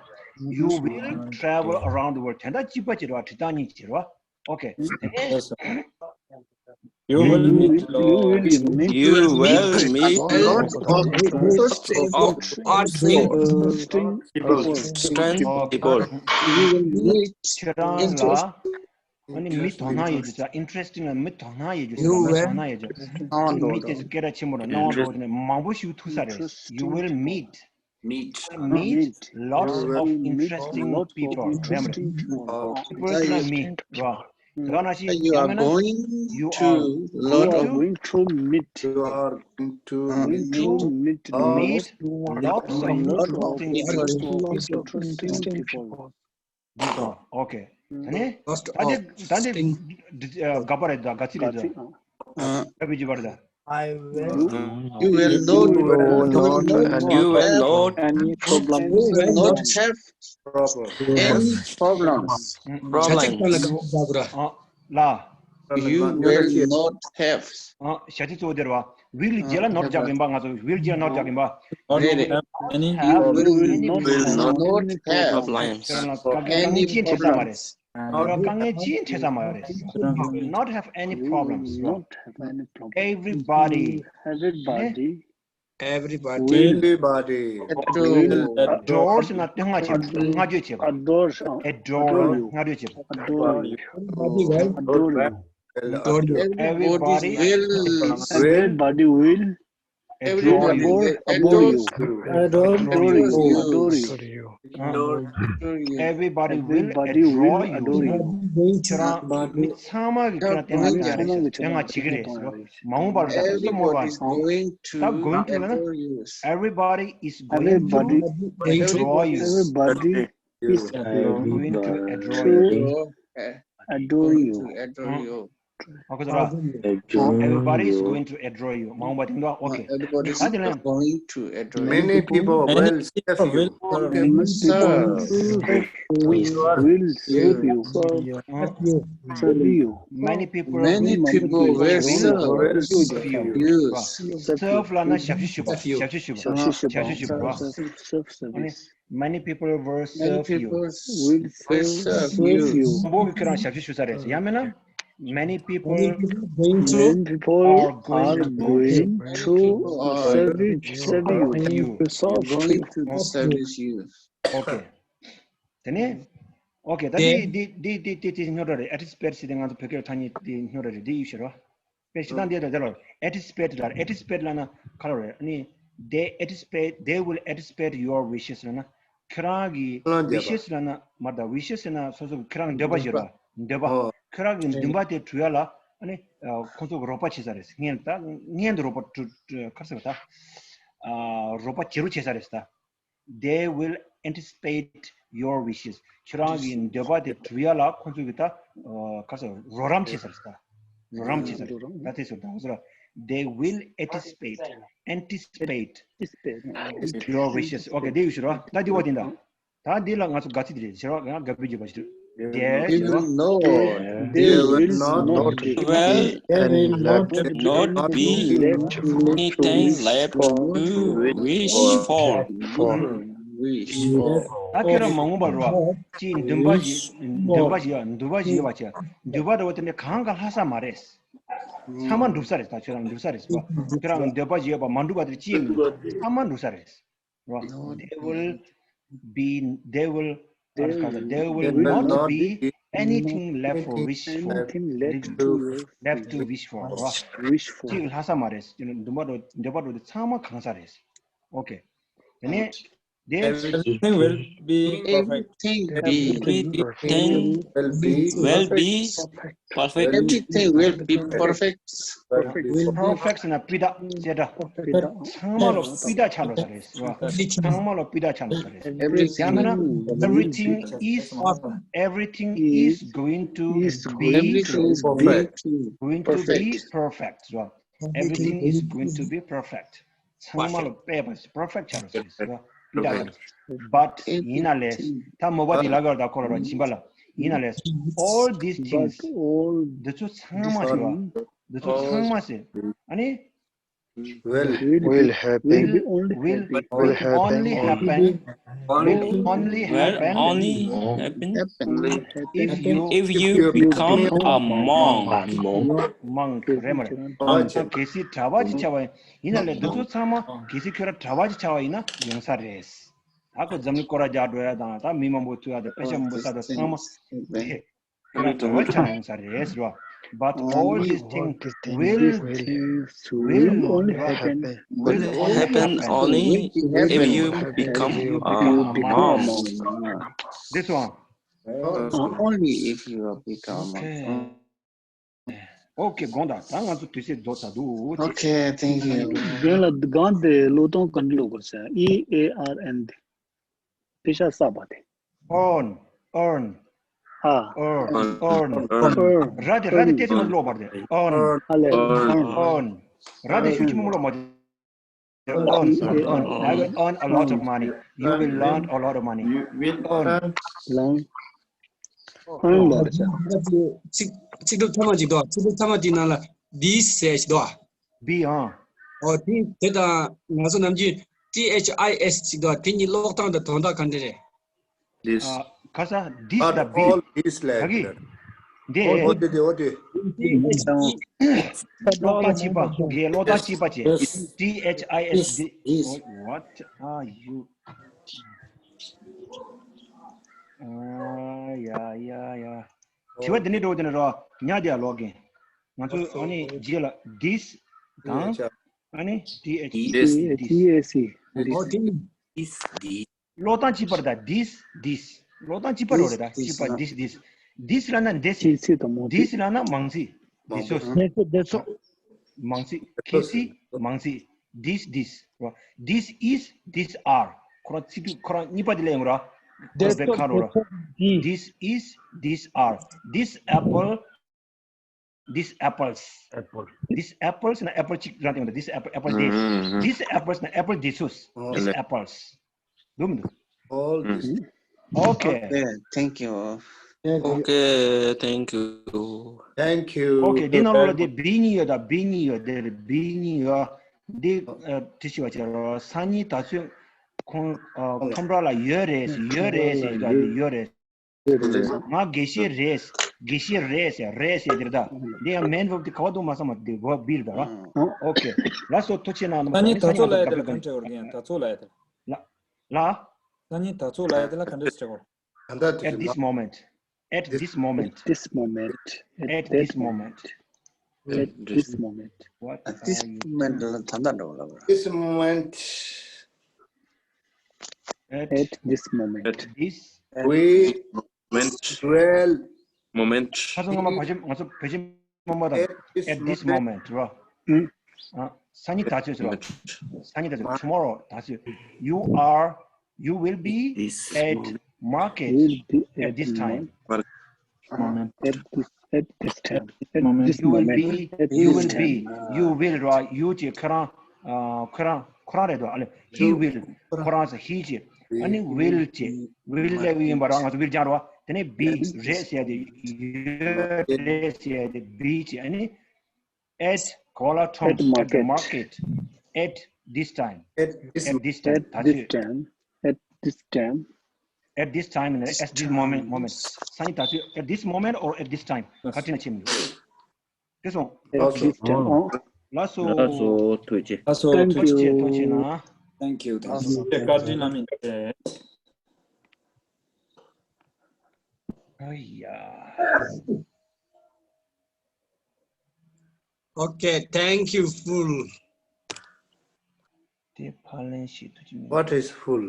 You will travel around the world. དོན་དག་གཅིག་པ་བྱེད་རོ། བྲིས་སྟངས་གཉིས་བྱེད་རོ། Okay. You will meet You will meet You will meet a lot of interesting people. Interesting people. You will meet ཁྱེད་རང་ལ། ཨ་ནི་མི་དོ་སྣང་ཡོད་རྒྱུ་ཙང་། Interesting ལ་མི་དོ་སྣང་ཡོད་རྒྱུ་ཙང་། མི་དོ་སྣང་ཡོད་རྒྱུ། ཨ་ནི་མི་དེ་ཚོ་སྐད་གྲགས་ཆེན་པོ་ར་སྣང་བ་འགྲོ་བ་དེ་ནས་མང་པོ་ཞིག་ཐུག་ས་རེད། You will meet, meet, meet lots of interesting people. People ལ་མི་ར། དེ་ག་ནང་བཞིན། You are going to, you are going to meet, you are going to meet, meet lots of interesting people. འདི་དང་། ཨོ་ཁེ། ད་ནི་ད་འདི་ད་འདི་དགའ་པ་རེད་ད། དགའ་ཚིག་རེད་ད། དགའ་པའི་བརྗོད་པ་རེད་ད། You will not, you will not, you will not any problem. You will not have any problems. Problem. ལ། You will not have. བྱ་ཚིག་གཙོ་བོ་དེ་རེད་བ། Will རྗེས་ལ་not རྒྱག་གིན་པ། ང་ཚོ་will རྗེས་ལ་not རྒྱག་གིན་པ། Any, you will not have any problems. དཀའ་ངལ་ཅི་འཕྲད་ས་མ་རེད། དཀའ་ངལ་ཅི་འཕྲད་ས་མ་རེད། Not have any problems. Everybody, everybody, everybody, everybody adores ན་བསྔགས་བྱེད་པ། བསྔགས་བརྗོད་བྱེད་པ། Adore, adore, བསྔགས་བརྗོད་བྱེད་པ། Adore you. Adore you. Everybody, everybody will, everybody will adore you. Adore you. Adore you. Adore you. Adore you. Everybody will adore you. ཁྱེད་རང་མི་ཚང་མ་གིས་ཁྱེད་རང་བསྟན་ན་བསྟན་ན་བྱེད་ཀྱི་རེད་ཟེར་བ། མ་འོངས་པར་ད་སོ་མོ་བ། Everybody is going to adore you. Everybody is going to, everybody is going to adore you. Adore you. Adore you. ཨོ་ཁེ་ད་ར། Everybody is going to adore you. མ་འོངས་པ་དེ་འདུག་ཨོ་ཁེ། Everybody is going to adore you. Many people will serve you. Many people will serve you. Serve you. Many people, many people will serve you. Serve ལབ་ན་ཞབས་ཞུ་ཞུ་བ། ཞབས་ཞུ་ཞུ་བ། ཞབས་ཞུ་ཞུ་བ། Self service. Many people will serve you. Will serve you. མང་པོ་གིས་ཁྱེད་རང་ཞབས་ཞུ་ཞུ་ས་རེད། ཡང་མིན་ན། Many people, many people are going to serve you. Serve you. Going to serve you. ཨོ་ཁེ། དེ་ནས། ཨོ་ཁེ། ད་དེ་དེ་དེ་དེ་དེ་སྨྱོ་སྒྲ་རེད། Anticipate ཟེར་དེ་ང་ཚོ་བོད་སྐད་ཐ་སྙད་དེ་སྨྱོ་སྒྲ་རེད། དེ་ཡིད་ཤེས་རོགས། དཔེ་ཞིག་དང་དེ་དང་དེ་ལ་anticipate ལ། Anticipate ལབ་ན་ག་རེ་རེད། ཨ་ནི་they anticipate, they will anticipate your wishes ལབ་ན། ཁྱེད་རང་གི་wishes ལབ་ན་མ་རེད་ད། wishes ཟེར་ན་སོ་སོ་གི་ཁྱེད་རང་གི་འདོད་པ་ཞིག་རེད་བ། འདོད་པ། ཁྱེད་རང་གི་འདུན་པ་དེ་འགྲུབ་ཡ་ལ། ཨ་ནི་ཁོང་ཚོ་གི་རོགས་པ་བྱེད་ས་རེད། སྔོན་ད་སྔོན་དུ་རོགས་པ་ག་རེ་ཟེར་བ་ད། རོགས་པ་བྱེད་རོགས་བྱེད་ས་རེད་ད། They will anticipate your wishes. ཁྱེད་རང་གི་འདོད་པ་དེ་འགྲུབ་ཡ་ལ་ཁོང་ཚོ་གི་ད་ག་རེ་ཟེར། རོགས་རམ་བྱེད་ས་རེད་ད། རོགས་རམ་བྱེད་ས་རེད། ད་དེ་ཚོ་ད་ང་ཚོ་ར། They will anticipate, anticipate your wishes. ཨོ་ཁེ། དེ་ཡིད་ཤེས་རོགས། ད་འདི་བ་དེ་འདྲ། ད་འདི་ལ་ང་ཚོ་དགའ་ཚིག་དེ་རེད་ཟེར་བ། ང་དགའ་པོའི་བརྗོད་པ་ཞིག་རེད། They will not, they will not be, will not be anything left to wish for. Wish for. ད་ཁྱེད་རང་མ་འོངས་པར་རོ། ཅིག་འདུན་པ་ཞིག་འདུན་པ་ཞིག་ཡ། འདུན་པ་ཞིག་ཡོད་པ་བྱས། འདུན་པ་འདྲ་བོ་དེ་འདྲ་གང་ག་ལྷག་ས་མ་རེད། ཚང་མ་འགྲུབ་ས་རེད། ད་ཁྱེད་རང་འགྲུབ་ས་རེད། ཁྱེད་རང་འདོད་པ་ཞིག་ཡོད་པ་མ་འགྲུབ་པ་དེ་ཅིག་མི་འདུག་ཚང་མ་འགྲུབ་ས་རེད། They will be, they will, they will not be anything left for wish for, left to wish for. Wish for. ཅིག་ལྷག་ས་མ་རེད། འདུན་པ་འདྲ་འདོད་པ་འདྲ་དེ་ཚང་མ་གང་ས་རེད། ཨོ་ཁེ། དེ་ནས། Everything will be perfect. Everything will be, will be perfect. Everything will be perfect. Perfect ཟེར་ན་སྤུས་དག་ཅེས་འདྲ། ཚང་མ་ལ་སྤུས་དག་ཆགས་འགྲོ་ས་རེད། ཚང་མ་ལ་སྤུས་དག་ཆགས་འགྲོ་ས་རེད། ཡང་མིན་ན། Everything is, everything is going to be, going to be perfect. Everything is going to be perfect. ཚང་མ་ལ་དཔེ་བ་perfect ཆགས་རེད་ཟེར། But ཡིན་ན་ལས། ད་མོ་བ་དེ་ལ་གར་ད་ཁོ་ལ་ར་སྦྱིན་པ་ལ། ཡིན་ན་ལས། All these things. འདི་ཚོ་ཚང་མ་ཟེར་བ། འདི་ཚོ་ཚང་མ་ཟེར། ཨ་ནི། Will, will happen, will, will only happen, will only happen, only happen if you, if you become a monk. Monk རེད་མ་རེད། གལ་སྲིད་གྲྭ་པ་ཅིག་ཆགས་པ་ཡིན་ན་ལས། འདི་ཚོ་ཚང་མ་གལ་སྲིད་ཁྱོད་རང་གྲྭ་པ་ཅིག་ཆགས་པ་ཡིན་ན་ཡོང་ས་རེད། ད་ཁོ་འཛམ་གླིང་སྐོར་ར་རྒྱག་འགྲོ་ཡ་དང་། ད་མི་མང་པོ་ཐུག་ཡ་དང་། དཔེ་ཆ་མང་པོ་ལྟ་ཡ་ཚང་མ་དེ། ཁྱེད་རང་དགའ་བ་ཆགས་ཡོང་ས་རེད་ཟེར་བ། But all these things will, will only happen, will only happen only if you become a mom. This one. Only if you become a Okay. Okay, དགོངས་དག་ད་ང་ཚོ་དུས་ཚོད་རྫོགས་ཚར་འདུག Okay, thank you. རྒན་ལགས་སྒང་དེ་ཀློག་སྟངས་ག་འདྲ་ཀློག་དགོས་ཟེར། E A R N དེ། དེ་ཤ་ས་པ་དེ། Earn, earn, ཨ། earn, earn, earn. ར་དེ་ར་དེ་ཏེ་ཙི་མ་ཀློག་པར་དེ། Earn, ཨ་ལས། Earn. Earn. ར་དེ་ཤུགས་ཆེན་མོ་ཀློག་མ་དེ། Earn, earn, earn. I will earn a lot of money. You will learn a lot of money. You will earn. Learn. Earn བར་བྱ། ཚིག་ཚིག་གྲུབ་ཐ་མ་ཅིག་འདུག་ཚིག་གྲུབ་ཐ་མ་དེའི་ནང་ལ་this ཟེར་ཞིག་འདུག Be on. ཨོ་དེ་དེ་དང་ང་ཚོ་ནམ་རྒྱུན་T H I S ཅིག་འདུག་དེ་གཉིས་ཀློག་སྟངས་དང་དོན་དག་ག་འདྲ་རེད། This. ཁ་ས་this But དང་be. All this like ག་གི་འདི། འོ་དེ་དེ་འོ་དེ། ཀློག་སྟངས་གཅིག་པ། དེ་ཀློག་སྟངས་གཅིག་པ་དེ། T H I S D. What are you? ཨ་ཡ་ཡ་ཡ། དྲི་བ་འདི་ནས་འགྲོ་འདི་ནས་རོ། ཉག་དེ་ཡ་ལོག་གིན། ང་ཚོ་ཨ་ནི་རྗེས་ལ་this དང་ཨ་ནི་T H E This. This. T S E ཨོ་དེ་ནི This this. ཀློག་སྟངས་གཅིག་པ་རེད་ད། this this. ཀློག་སྟངས་གཅིག་པ་རེད་ད། གཅིག་པ་this this. This ལབ་ན་འདི་སི། ཅི་སི་དང་མོ་ཏི། This ལབ་ན་མང་སི། འདི་ཚོ། དེ་ཚོ་དེ་ཚོ། མང་སི། ཁེ་སི། མང་སི། This this. This is, these are. ཁོ་རང་ཚིག་ཁོ་རང་གཉིས་པ་དེ་ལ་ཡོང་ར། དེ་ཁོ་རང་པའི་ཚོ་ཁ་རོ་དེ་ར། ཚོ་འདི། This is, these are. This apple, these apples. Apple. These apples ན་apple གཅིག་རང་དེ་ཡོང་ར། This apple, apple this. These apples ན་apple འདི་ཚོ། These apples. འདུག་མི་འདུག All this. Okay. Thank you. Okay, thank you. Thank you. Okay. འདི་ནང་ལོགས་ལ་དེ་བི་གཉིས་ཡོད་ད། བི་གཉིས་ཡོད། དེ་བི་གཉིས་ཡོད། འདི་ཨ་དྲི་ཞུ་བ་བྱས་རོགས། སང་ཉིན་ད་ཚོད་ཁོང་ཨ་ཁམས་ར་ལ་ཡོད་རེད་ཟེར། ཡོད་རེད་ཟེར་ཡ་དེ་ཡོད་རེད། ང་དགེ་བཤེས་རེད། དགེ་བཤེས་རེད་ཟེར། རེད་ཟེར་དེ་རེད་ད། འདི་ཡང་མེན་ཝརབ་དེ་ག་བ་འདུག་མ་བསམ་པ་དེ་ཝརབ་བི་རེད་ད་ར། Okay. ལགས་སོ། ཐུགས་རྗེ་གནང་། ད་ནི་ད་ཚོ་ལ་ཡ་དེ་ལ་ག་འདྲ་བར་གྱི་ཡང་ད་ཚོ་ལ་ཡ་དེ་ལ། ལ། ད་ནི་ད་ཚོ་ལ་ཡ་དེ་ལ་ག་འདྲ་བྱེད་དགོས། ད་ལྟ་དེ་At this moment. At this moment. This moment. At this moment. At this moment. What At this are you moment ལ་ད་ལྟ་འགྲོ་ལ་བར། This moment. at At this moment. this We Moment. Dwell. Moment. ཁ་སང་ང་མ་བ་ཅིམ་ང་ཚོ་བ་ཅིམ་མ་མ་དང་། At this At this moment. moment རོ། ཨུ། ཨ། སང་ཉིན་ད་ཚོད་ཟེར་རོ། Moment. སང་ཉིན་ད་ཚོད། Tomorrow ད་ཚོད། You are, you will be This at moment. market Will be at this time. Moment. At this at this time. At Moment. This You will moment. Be, At you this will time. Be, you will རོ། You ཅེས་ཁོ་རང་ཨ་ཁོ་རང་ཁོ་རང་རེད་དོ། ཨ་ལེ། He will. ཁོ་རང་ཟེར། He ཅེས། ཨ་ནི་will ཅེས། Will ལས་ཡིན་པ་རོ། ང་ཚོ་will སྦྱང་རོ། དེ་ནས་be རེད་ཟེར་ཏེ། ཡོད་རེད་ཟེར་ཏེ་be ཅེས། ཨ་ནི་at ག་བ་ལ་ཁྲོམ། At market. Market. At this time. At this At this time. At ད་this ཚོད། time. At this time. At this time. At this moment. Moment. སང་ཉིན་ད་ཚོད། At this moment or at this time. ག་ཅི་ན་ཆེ་མི་འདུག་དེ་སོང་། At this time. Oh, ལགས་སོ། ལགས་སོ། ཐུགས་རྗེ་ཆེ། ལགས་སོ། Thank ཐུགས་རྗེ་ཆེ། you. ཐུགས་རྗེ་ཆེ་གནང་། Thank you. Thank you. Awesome. བཀའ་དྲིན་རྣམ་གཉིས་ཆེ། ཨ་ཡ། Okay, thank you, full. དེ་ཕར་ལེན་ཞིག་ཐུགས་རྗེ་ཆེ། What is full?